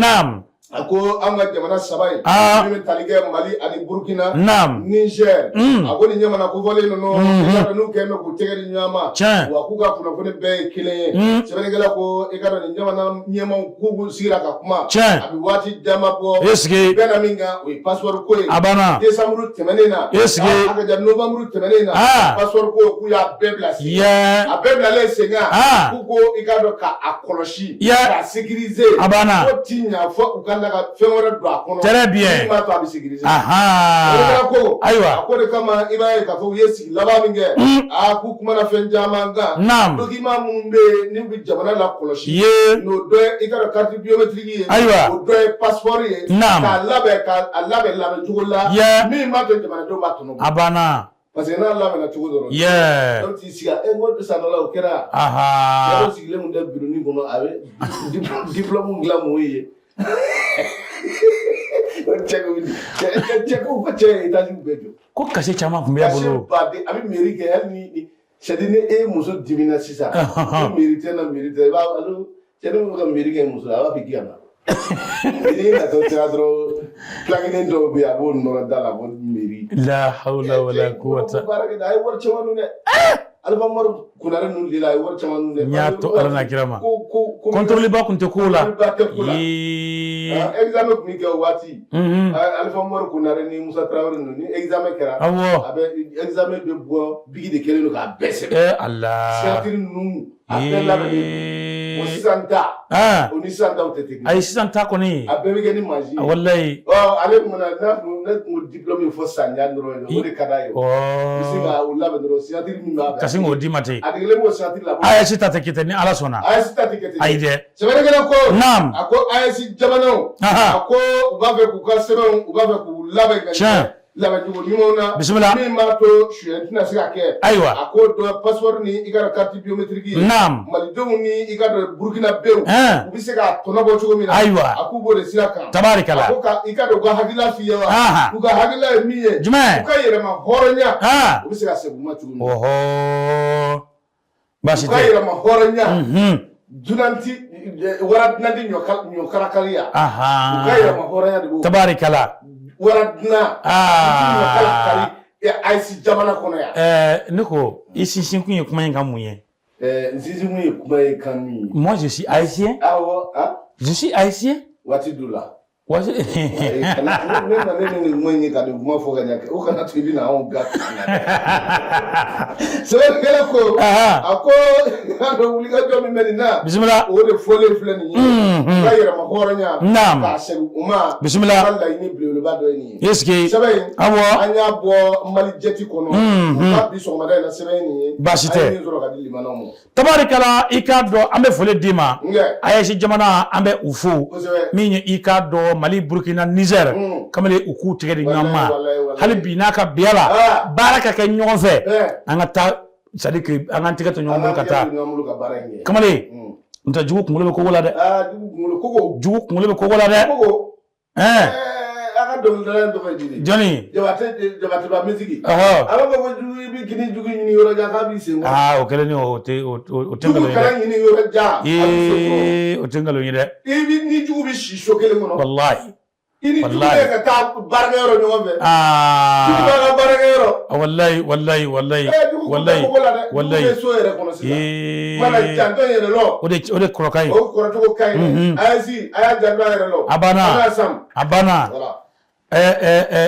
A ko an ka jamana saba in min bɛ tali kɛ Mali ani Burukina, naamu, Niger, a ko nin jamana kofɔlen ninnu, i k'a dɔn n'u kɛlen bɛ k'u tɛgɛ di ɲɔgɔn ma, tiɲɛ, wa k'u ka kunnafoni bɛɛ ye kelen ye. Sɛbɛnnikɛla ko i k'a dɔn nin jamana ɲɛmaaw k'u sigira ka kuma, tiɲɛ, a bɛ waati dama bɔ, est-ce que bɛnna min kan, o ye passeport ko ye. A banna. Décembre tɛmɛnen na, est-ce que a ka ja novembre tɛmɛnen na, passeport ko k'u y'a bɛɛ bila sen kan. A bɛɛ bilalen sen kan, k'u ko i k'a dɔn k'a kɔlɔsi, k'a sécuriser. A banna. Ko ti ɲa fo u ka la ka fɛn wɛrɛ don a kɔnɔ. Très bien. Min b'a to a bɛ sécuriser. Ahan. O ko. Ayiwa. A ko de kama i b'a ye k'a fɔ u ye sigi laban min kɛ. Aa, k'u kumana fɛn caman kan. Naam. Document minnu bɛ yen n'u bɛ jamana lakɔlɔsi. Ye. N'o dɔ ye i ka dɔn carte biométrique ye. Ayiwa. O dɔ ye passeport ye. Naam. K'a labɛn, k'a labɛn labɛn cogo la. Min b'a to jamanadenw b'a tɔnɔ bɔ. A banna. Parce que n'a labɛnna cogo dɔ la. Dɔw t'i sigi e ko san dɔ la o kɛra. Cɛ dɔ sigilen tun tɛ bureau kɔnɔ, a bɛ diplôme dilan mɔgɔw ye. Cɛ ko cɛ ko ko cɛ ye étage bɛɛ jɔ. Ko cachet caman tun bɛ bolo. Cachet baden, a bɛ mairie kɛ hali ni c'est à dire ni e muso dimina sisan. Ko mairie tɛ na, mairie tɛ, i b'a alo cɛ ne bɛ ka mairie kɛ muso la, a b'a fɔ k'i ka na. N'i natɔ sera dɔrɔn, plaque dɔw bɛ yen, a b'o nɔrɔ da la ko mairie. La hawla wala quwwata. Baara kɛ, a ye wari caman dun dɛ. Alifa Umaru Konare ninnu de la, a ye wari caman dun dɛ. N y'a to Ala n'a kira ma. Ko ko ko Contrôle ba tun tɛ ko la. Contrôle ba tɛ ko la. Yee. Examen tun bɛ kɛ o waati. Alifa Umaru Konare ni Musa Tarawele ninnu, ni examen kɛra. Awɔ. A bɛ examen bɛ bɔ, bic de kɛlen don k'a bɛɛ sɛbɛn. Eh Allah. Signature ninnu, a bɛɛ labɛnnen. O sisan ta. O ni sisan taw tɛ kelen. Ayi, sisan ta kɔni. A bɛɛ bɛ kɛ ni mansin ye. Walayi. Ɔ, ale mun na n'a kun ne tun ko diplôme ye fɔ samiya dɔrɔn ye, o de ka d'a ye. I bɛ se ka o labɛn dɔrɔn, signature min b'a Ka sin k'o d'i ma ten. A degelen b'o signature la. AES ta tɛ kɛ ten ni Ala sɔnna. AES ta tɛ kɛ ten. Ayi dɛ. Sɛbɛnnikɛla ko. Naam. A ko AES jamanaw. A ko u b'a fɛ k'u ka sɛbɛnw, u b'a fɛ k'u labɛn ka ɲɛ. Tiɲɛ. Labɛncogo ɲumanw na. Bisimila. Min b'a to suyɛn tɛna se ka kɛ. Ayiwa. A ko dɔ passeport ni i ka carte biométrique ye. Naam. Malidenw ni i ka dɔn Burukinabew. U bɛ se k'a tɔnɔ bɔ cogo min na. Ayiwa. A k'u b'o de sira kan. Tabarikala. A ko ka i ka dɔn u ka hakilila f'i ye wa. U ka hakilila ye min ye. Jumɛn? U ka yɛrɛma hɔrɔnya. U bɛ se ka segin u ma cogo min na. Ɔhɔ. Baasi U ka tɛ. yɛrɛma hɔrɔnya. Dunan ti wara dunan ti ɲɔkarakaliya. U ka yɛrɛma hɔrɔnya de b'o. Tabarikala. Wara dunan. Ɲɔkala kari AES jamana kɔnɔ yan. Ne ko i sinsin kun ye kuma in kan mun ye? N sinsin kun ye kuma ye kan min ye. Moi, je suis haïtien. Awɔ. Je suis haïtien. Waati dɔ la. Waati. Ne na ne ni nin kuma in ye ka nin kuma fɔ ka ɲɛ, o kana to i bɛna anw bila kan na dɛ. Sɛbɛnnikɛla ko. A ko a dɔn wulikajɔ min bɛ nin na. Bisimila. O de fɔlen filɛ nin ye. U ka yɛrɛma hɔrɔnya. Naam. K'a segin u ma. Bisimila. U ka laɲini belebeleba dɔ ye nin ye. Est-ce que. Sɛbɛn in. Awɔ. An y'a bɔ Mali jɛti kɔnɔ. U ka bi sɔgɔmada in na sɛbɛn ye nin ye. Baasi tɛ. An ye min sɔrɔ ka di limanaw ma. Tabarikala, i k'a dɔn an bɛ foli d'i ma. AES jamana, an bɛ u fo. Min ye i k'a dɔn Mali, Burukina, Niger. Kamalen, u k'u tɛgɛ di ɲɔgɔn ma. Hali bi n'a ka biya la. Baara ka kɛ ɲɔgɔn fɛ. An ka taa, c'est à dire que an k'an tɛgɛ to ɲɔgɔn bolo ka taa. Kamalen, n tɛ jugu kunkolo bɛ kogo la dɛ. Jugu kunkolo bɛ kogo la dɛ. A ka dɔnkilidala in tɔgɔ ye di? Jɔnni? Jabateba misiki. A b'a fɔ ko jugu, i bɛ kini jugu ɲini yɔrɔ jan k'a b'i sen kɔrɔ. Aa, o kɛlen ni o tɛ o tɛ nkalon ye dɛ. Jugu kana ɲini yɔrɔ jan a b'i sen kɔrɔ. Ee, o tɛ nkalon ye dɛ. I bi ni jugu bɛ si so kelen kɔnɔ. Walahi. I ni jugu bɛ ka taa baarakɛyɔrɔ ɲɔgɔn fɛ. Jugu b'a ka baarakɛyɔrɔ. Walahi, walahi, walahi. Jugu kun tɛ kogo la dɛ. Walahi. Jugu bɛ so yɛrɛ kɔnɔ sisan. Mana janto yɛrɛ lɔ. O de kɔrɔ ka ɲi. O kɔrɔ cogo ka ɲi dɛ. AES, a y'a janto a yɛrɛ lɔ. A banna. An ka sam. A banna.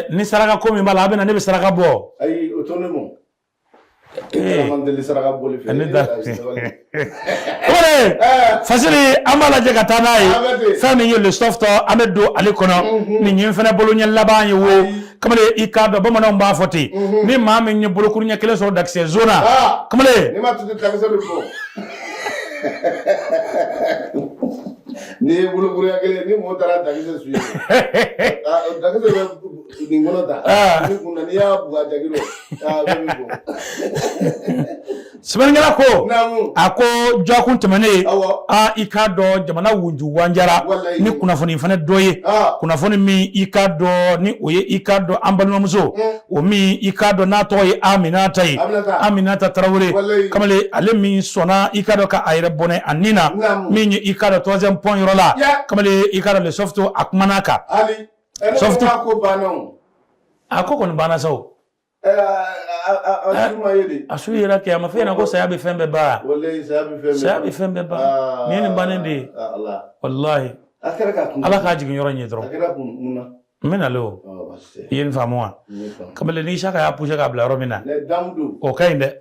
Ni saraka ko min b'a la, a bɛ na, ne bɛ saraka bɔ. Ayi, o to ne ma. Man deli saraka bɔli fɛ. Ne da. Kamalen, Fasiri, an b'a lajɛ ka taa n'a ye. Fɛn min ye le soft, an bɛ don ale kɔnɔ. Nin ye fɛnɛ bolo ɲɛ laban ye wo. Kamalen, i k'a dɔn bamananw b'a fɔ ten. Ni maa min ye bolokuru ɲɛ kelen sɔrɔ dakisɛ zon na. Kamalen. Ni ma tutu dakisɛ bɛ bɔ. N'i ye bolokuruya kelen, ni mɔgɔ taara dakisɛ su ye. Dakisɛ bɛ nin kɔnɔ ta. Ni kunna n'i y'a bugɔ a jaki rɔ, a bɛɛ bɛ bɔ. Sɛbɛnnikɛla ko, a ko dɔgɔkun tɛmɛnen, aa, i k'a dɔn jamana wunju wanjara ni kunnafoni fana dɔ ye, kunnafoni min i k'a dɔn ni o ye i k'a dɔn an balimamuso o min i k'a dɔn n'a tɔgɔ ye Aminata ye, Aminata Tarawele. Kamalen, ale min sɔnna i k'a dɔn ka a yɛrɛ bɔnɛ a ni na, min ye i k'a dɔn troisième pont yɔrɔ yɔrɔ la, kamalen, i k'a dɔn, le soft a kumana a kan. Soft ko banna o. A ko kɔni banna sa o. A su ma ye de. A su yera kɛ, a ma f'e ɲɛna ko saya bɛ fɛn bɛɛ ban. Walayi, saya bɛ fɛn bɛɛ. Saya bɛ fɛn bɛɛ ban. Nin ye nin bannen de ye. Walahi. A kɛra ka kun. Ala k'a jigin yɔrɔ ɲɛ dɔrɔn. A kɛra kun mun na? N bɛ nalen o. I ye nin faamu wa? Kamalen, ni Isaka y'a poussé k'a bila yɔrɔ min na, o ka ɲi dɛ.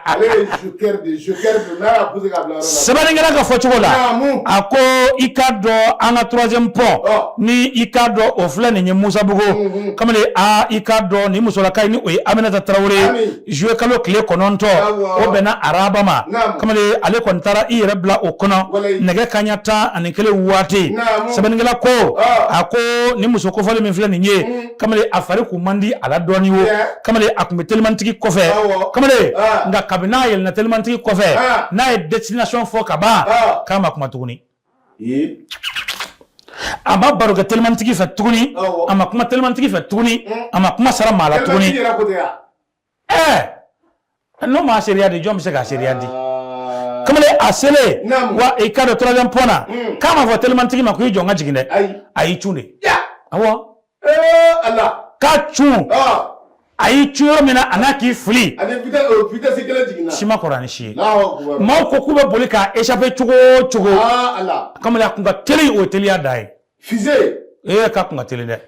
Ale ye joker de, joker don, n'a y'a poussé k'a bila yɔrɔ la. Sɛbɛnnikɛla ka fɔcogo la, a ko i k'a dɔn, an ka troisième pont, ni i k'a dɔn, o filɛ nin ye Musabugu. Kamalen, a i k'a dɔn, nin musolaka in, ni o ye Aminata Tarawele ye, juillet kalo tile 9, o bɛnna araba ma. Kamalen, ale kɔni taara i yɛrɛ bila o kɔnɔ nɛgɛ kanɲɛ 11 waati. Sɛbɛnnikɛla ko, a ko nin muso kofɔlen min filɛ nin ye, kamalen, a fari kun man di a la dɔɔni o. Kamalen, a kun bɛ telimantigi kɔfɛ, kamalen, nka kabini n'a yɛlɛnna telimantigi kɔfɛ, n'a ye destination fɔ ka ban, k'a ma kuma tuguni. A ma baro kɛ telimantigi fɛ tuguni, a ma kuma telimantigi fɛ tuguni, a ma kuma sara maa la tuguni. Ɛɛ, n'o ma seereya di, jɔn bɛ se k'a seereya di? Kamalen, a selen wa, i k'a dɔn, troisième pont na, k'a ma fɔ telimantigi ma ko i jɔ n ka jigin dɛ, a y'i cun de. Awɔ, k'a cun, a y'i cun yɔrɔ min na, a n'a k'i fili si ma kɔrɔ ni si ye. Maaw ko k'u bɛ boli k'a échapper cogo o cogo, kamalen, a kun ka teli, o ye teliya dan ye. Fusée. Ee, k'a kun ka teli dɛ.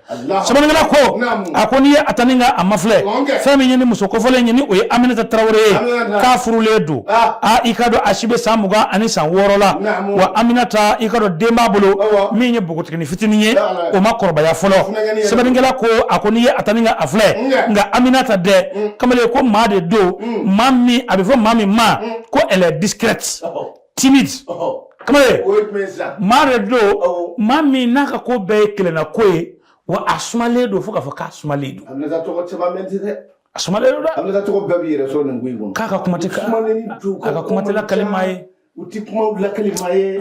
Sɛbɛnnikɛla ko, a ko n'i ye a ta ni ka a mafilɛ, fɛn min ye ni muso kofɔlen ye, ni o ye Aminata Tarawele ye, k'a furulen don. A i k'a dɔn, a si bɛ san 26 la. Wa Aminata, i k'a dɔn, den b'a bolo min ye npogotiginin fitinin ye, o ma kɔrɔbaya fɔlɔ. Sɛbɛnnikɛla ko, a ko n'i ye a ta ni ka a filɛ, nka Aminata dɛ, kamalen, ko maa de don, maa min a bɛ fɔ maa min ma ko elle est discrète, timide. Kamalen, maa de don, maa min n'a ka ko bɛɛ ye kelenna ko ye, wa a sumalen don fo k'a fɔ k'a sumalen don. A sumalen don dɛ. Aminata tɔgɔ bɛɛ b'i yɛrɛ sɔrɔ nin ko in kɔnɔ. K'a ka kuma tɛ, a ka kuma tɛ lakali maa ye. U ti kuma lakali maa ye, u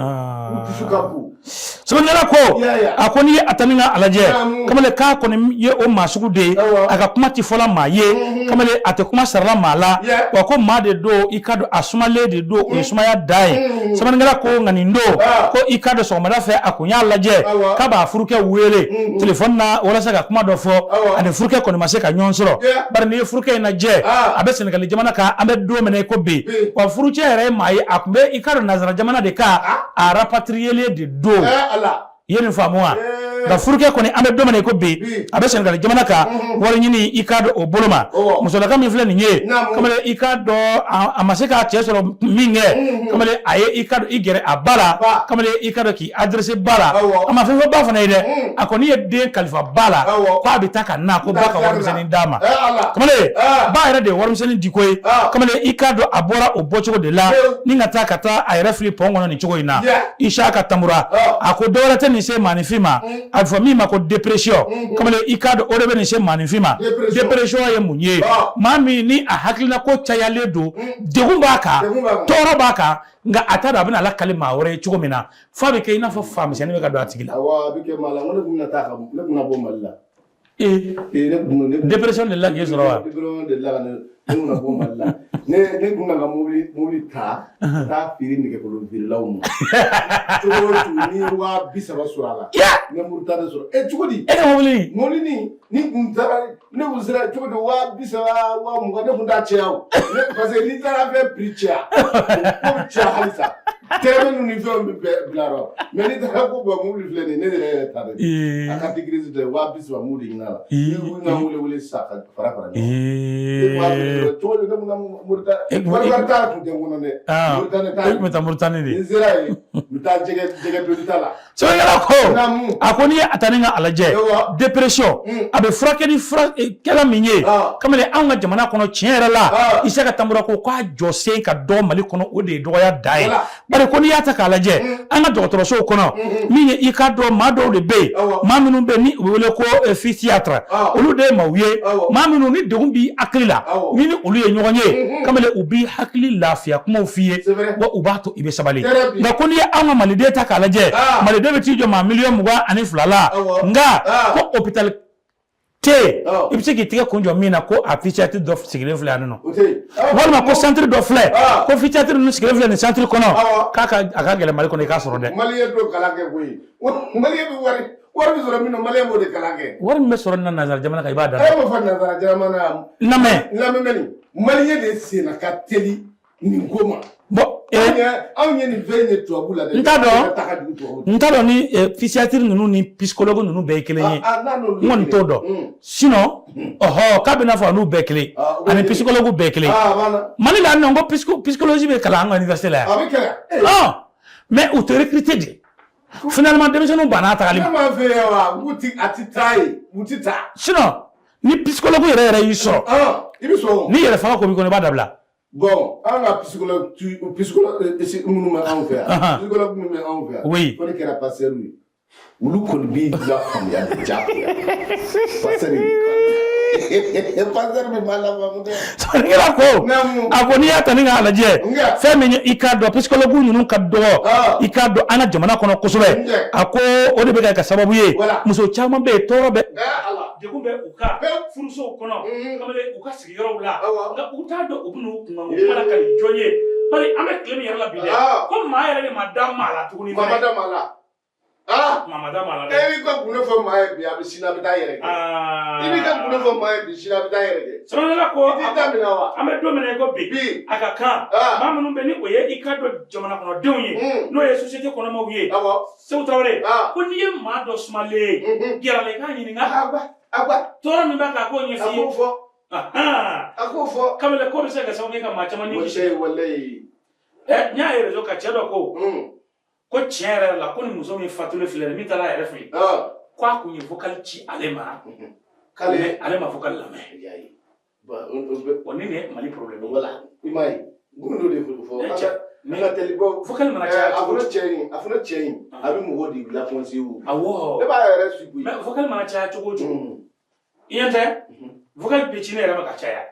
dusu ka bon. Sɛbɛnnikɛla ko, a ko n'i ye a ta ni ka a lajɛ, kamalen, k'a kɔni ye o maa sugu de ye, a ka kuma tɛ fɔla maa ye. Kamalen, a tɛ kuma sarala maa la, wa ko maa de don, i k'a dɔn, a sumalen de don, o ye sumaya dan ye. Sɛbɛnnikɛla ko, nka nin don ko, i k'a dɔn, sɔgɔmada fɛ, a kun y'a lajɛ k'a b'a furukɛ wele telefɔni na walasa ka kuma dɔ fɔ. A ni furukɛ kɔni ma se ka ɲɔgɔn sɔrɔ, bari n'i ye furukɛ in lajɛ, a bɛ Sɛnɛgali jamana kan, an bɛ don min na i ko bi. Wa furucɛ yɛrɛ ye maa ye, a kun bɛ, i k'a dɔn, nansara jamana de kan, a rapatriyelen de don. I ye nin faamu wa? Nka furukɛ kɔni, an bɛ don min na i ko bi, a bɛ Sɛnɛgali jamana kan, wari ɲini, i k'a dɔn, o bolo ma. Musolaka min filɛ nin ye, kamalen, i k'a dɔn, a ma se k'a cɛ sɔrɔ min kɛ, kamalen, a ye, i k'a dɔn, i gɛrɛ a ba la. Kamalen, i k'a dɔn, k'i adressé ba la, a ma fɛn fɔ ba fana ye dɛ. A kɔni ye den kalifa ba la k'a bɛ taa ka na, ko ba ka warimisɛnnin d'a ma. Kamalen, ba yɛrɛ de ye warimisɛnnin di ko ye. Kamalen, i k'a dɔn, a bɔra o bɔcogo de la ni ka taa a yɛrɛ fili pɔn kɔnɔ nin cogo in na. Isaka Tamura, a ko dɔwɛrɛ tɛ nin se maaninfin ma, a bɛ fɔ min ma ko dépression. Kamalen, i k'a dɔn, o de bɛ nin se maaninfin ma. Dépression ye mun ye? Maa min ni a hakilina ko cayalen don, degun b'a kan, tɔɔrɔ b'a kan, nka a t'a dɔn a bɛna lakali maa wɛrɛ ye cogo min na, f'a bɛ kɛ i n'a fɔ faamisɛnnin bɛ ka don a tigi la. Awɔ, a bɛ kɛ maa la. N ko ne tun bɛna taa ka ne tun bɛna bɔ Mali la. Ee, ne tun ne dépression de la k'i sɔrɔ wa? Dépression de la ka ne tun bɛna bɔ Mali la. Ne tun bɛna ka mobili ta ka taa feere nɛgɛkolon feerelaw ma. Cogo o cogo, n'i ye 30.000 sɔrɔ a la. N bɛ Moritani sɔrɔ. E, cogo di? E ka mobili? Mobili ni kun taara, ne kun sera cogo di, 30.000, 20.000, ne kun t'a caya o. Parce que n'i taara fɛn prix caya, o ko bɛ caya halisa. Tɛrɛmɛ ninnu ni fɛnw bɛ bɛɛ bila yɔrɔ. Mais n'i taara ko bɔn, mobili filɛ nin ye, ne yɛrɛ ta de. A carte grise tɛ, 30.000 m'o de ɲini a la. Ni wuli na wele sisan ka fara ɲɔgɔn kan. Ne kun b'a feere cogo di, ne kun na Moritani. Wari t'a kun tɛ n kɔnɔ dɛ. Moritani t'a. E kun bɛ taa Moritani de. Ni n sera yen, n bɛ taa jɛgɛ doni ta la. Sɛbɛnnikɛla ko, a ko n'i ye a ta ni ka a lajɛ, dépression a bɛ furakɛ ni furakɛla min ye, kamalen, anw ka jamana kɔnɔ, tiɲɛ yɛrɛ la, Isaka Tamura ko k'a jɔ sen ka dɔgɔ Mali kɔnɔ, o de ye dɔgɔya dan ye. Bari ko n'i y'a ta k'a lajɛ, an ka dɔgɔtɔrɔsow kɔnɔ, min ye, i k'a dɔn, maa dɔw de bɛ yen, maa minnu bɛ yen ni u bɛ wele ko psychiatre, olu de ye maaw ye, maa minnu ni degun b'i hakili la, ni olu ye ɲɔgɔn ye, kamalen, u b'i hakili lafiya kumaw f'i ye, wa u b'a to i bɛ sabali. Nka ko n'i ye anw ka maliden ta k'a lajɛ, maliden bɛ t'i jɔ maa 22 miliyɔn la, nka ko hôpital tɛ yen. Ɔ. I bɛ se k'i tigɛ kun jɔ min na ko a psychiatre dɔ sigilen filɛ yan nɔ, O tɛ yen. Walima ko centre dɔ filɛ, Ah. ko psychiatre ninnu sigilen filɛ nin centre kɔnɔ, Awɔ. k'a ka a ka gɛlɛn Mali kɔnɔ i k'a sɔrɔ dɛ. Maliyɛn t'o kalan kɛ koyi. Maliyɛn bɛ wari bɛ sɔrɔ min na, maliyɛn b'o de kalan kɛ. Wari min bɛ sɔrɔ nin na nanzara jamana kan, i b'a da. E y'o fɔ nanzara jamana na. Lamɛn. Lamɛn bɛ nin. Maliyɛn de senna ka teli nin ko ma. Bon. Anw ye nin fɛn in ye tubabu la dɛ. N t'a dɔn. Ta ka jugu tubabu. N t'a dɔn ni psychiatre ninnu ni psychologue ninnu bɛɛ ye kelen ye. Ah, n'a n'olu N kɔni t'o dɔn. Sinon ɔhɔ, k'a bɛ n'a fɔ a n'u bɛɛ kelen, Ah, o bɛ ani kelen. psychologue bɛɛ kelen. Ah, a banna. Mali la yan nɔ, n ko psychologie bɛ kalan an ka université la yan. A bɛ kɛlɛ. Ɔn, mais u tɛ recruter de. Finalement, denmisɛnninw banna a tagali Ne ma. m'a fɛ yan wa, u ti a ti taa yen, u ti taa. Sinon ni psychologue yɛrɛ yɛrɛ y'i sɔrɔ, Ah, i bɛ sɔn. ni yɛrɛ faga ko b'i kɔnɔ, i b'a dabila. Bon, an ka psychologue tu psychologue minnu bɛ anw fɛ yan, psychologue minnu bɛ anw fɛ yan, fo ne kɛra pasteur ye, olu kɔni b'i lafaamuya de diyagoya. Pasteur bɛ maa lafaamu dɛ. Sɔnnikɛla ko, Naamu. a ko n'i y'a ta ni k'a lajɛ, Nka. fɛn min ye, i k'a dɔn psychologue ninnu ka dɔgɔ, i k'a dɔn an ka jamana kɔnɔ kosɛbɛ. Nka. A ko o de bɛ ka kɛ sababu ye, muso caman bɛ yen, tɔɔrɔ bɛ, Ala. Degun bɛ u kan Pewu. furusow kɔnɔ, kamalen, u ka sigiyɔrɔw la, nka u t'a dɔn u bɛn'u kunkanko kuma la ka nin jɔn ye, bari an bɛ tile min yɛrɛ la bi dɛ, ko maa yɛrɛ de ma da maa la tuguni. Maa ma da maa la. Ah. Maa ma da maa la E dɛ. b'i ka gundo fɔ maa ye bi, a bɛ sini a bɛ taa yɛrɛ kɛ. I b'i ka gundo fɔ maa ye bi, sini a bɛ taa yɛrɛ kɛ. Sɛbɛnnikɛla ko, I t'i ta minɛ wa? An bɛ don min na i ko bi, Bi. a ka kan maa minnu bɛ ni o ye i ka dɔn jamana kɔnɔdenw ye, n'o ye société kɔnɔmaw ye, Segu Tarawele, ko n'i ye maa dɔ sumalen ye, gɛrɛ a la, i k'a ɲininka Agba agba. tɔɔrɔ min b'a kan, a k'o A ɲɛf'i ye. k'o fɔ. Ahan. A k'o fɔ. Kamalen, ko bɛ se ka kɛ sababu ye ka maa caman ni kisi. Walayi walayi. Ɛ, n y'a ye réseau kan, cɛ dɔ ko ko tiɲɛ yɛrɛ la, ko ni muso min fatulen filɛ nin, min taara a yɛrɛ fɛ yen, ko a kun ye vocal ci ale ma, K'ale. mais ale ma vocal lamɛn. Y'a ye. Bon, o bɛ. Bon, nin de ye Mali problème ye. Voilà. I m'a ye. Gundo de fɔ. Eh, cɛ, An ka teli bɔ. Vocal mana caya A cogo o fana cɛ in, a fana cɛ in, a bɛ mɔgɔw de laconseiller o. Awɔ. Ne b'a yɛrɛ su koyi. Mais vocal mana caya cogo o cogo, i ɲɛ tɛ vocal bɛ ci ne yɛrɛ ma ka caya,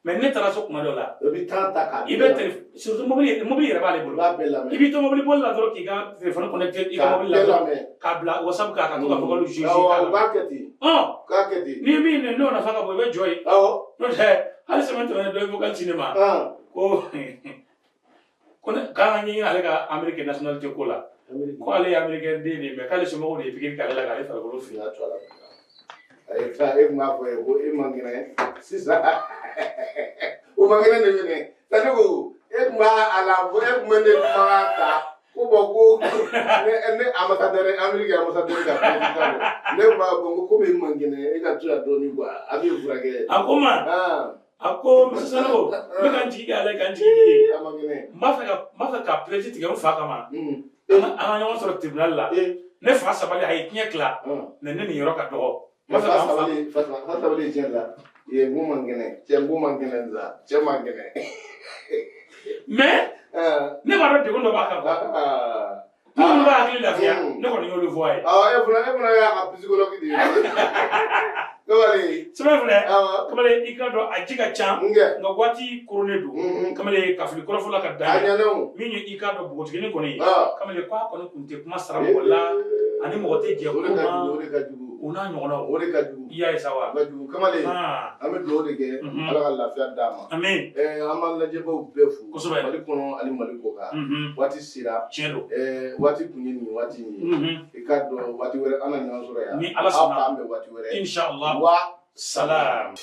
mais ne taara so kuma dɔ la, I bɛ temps ta k'a. I bɛ téléphone, surtout mobili, mobili yɛrɛ b'ale I bolo, b'a bɛɛ lamɛn. I b'i to mobili boli la dɔrɔn k'i ka téléphone connecté i ka K'a mobili la bɛɛ dɔrɔn lamɛn. K'a bila WhatsApp kan ka to ka vocal jouer. Awɔ, u b'a kɛ ten. Ɔn. U k'a kɛ ten. Ni min nɛ n'o nafa ka bon, i bɛ jɔ yen. N'o tɛ, hali semaine tɛmɛnen, dɔ ye vocal ci ne ma, ko ne k'an ka ɲɛɲini ale ka Amérique nationalité ko la, ko ale ye américain den de ye, mais k'ale somɔgɔw de ye pikiri k'ale la k'ale farikolo fili. Fila to a la. A ye taa, e kun b'a fɔ ye ko e man kɛnɛ sisan. O man kɛnɛ de minɛ. C'est ko e kun b'a a la fɔ, e kun bɛ ne kumakan ta ko bon, ko ne ambassadeur, Amérique ambassadeur ka président don. Ne kun b'a fɔ ko komi e man kɛnɛ, e ka to yan dɔɔnin quoi, a b'i furakɛ. A ko n ma, a ko monsieur Sanogo, n bɛ ka n jigi kɛ ale ka n jigi k'i ye. A man kɛnɛ. N b'a fɛ ka plainte tigɛ n fa kama, an ka ɲɔgɔn sɔrɔ tribunal la. Ne fa sabali, a ye tiɲɛ tila, mais ne nin yɔrɔ ka dɔgɔ, n b'a fɛ Fa ka n fa sabali, fa sabali tiɲɛ la. Ye n ko man kɛnɛ, cɛ n ko man kɛnɛ sa, cɛ man kɛnɛ. Mais ne b'a dɔn degun dɔ b'a kan quoi. Minnu b'a hakili lafiya, ne kɔni y'olu fɔ a ye. Awɔ, e fana y'a ka psychologue de ye. Kamalen. Sɛbɛn filɛ. Awɔ. Kamalen, i ka dɔn a ji ka ca, Nkɛ. nka waati koronnen don. Kamalen, ka fili kɔrɔfɔ la ka A dan ɲɛna o. min ye, i ka dɔn npogotiginin kɔni ye, kamalen, ko a kɔni kun tɛ kuma sara mɔgɔ la, ani mɔgɔ tɛ jɛ O de ko ka ma, jugu, o de ka jugu. O n'a ɲɔgɔnnaw. O de ka jugu. I y'a ye sa wa? O ka jugu. Kamalen, an bɛ dugawu de kɛ, Ala ka lafiya d'a ma. Amin. An b'an lajɛbaw bɛɛ fo. Kosɛbɛ. Mali kɔnɔ ani Mali kɔ kan. Waati sera. Tiɲɛ don. Waati kun ye nin waati in ye. I k'a dɔn waati wɛrɛ an na ɲɔgɔn sɔrɔ yan. Ni Ala Aw sɔnna. k'an bɛn waati wɛrɛ. Inshallah. Wa salam.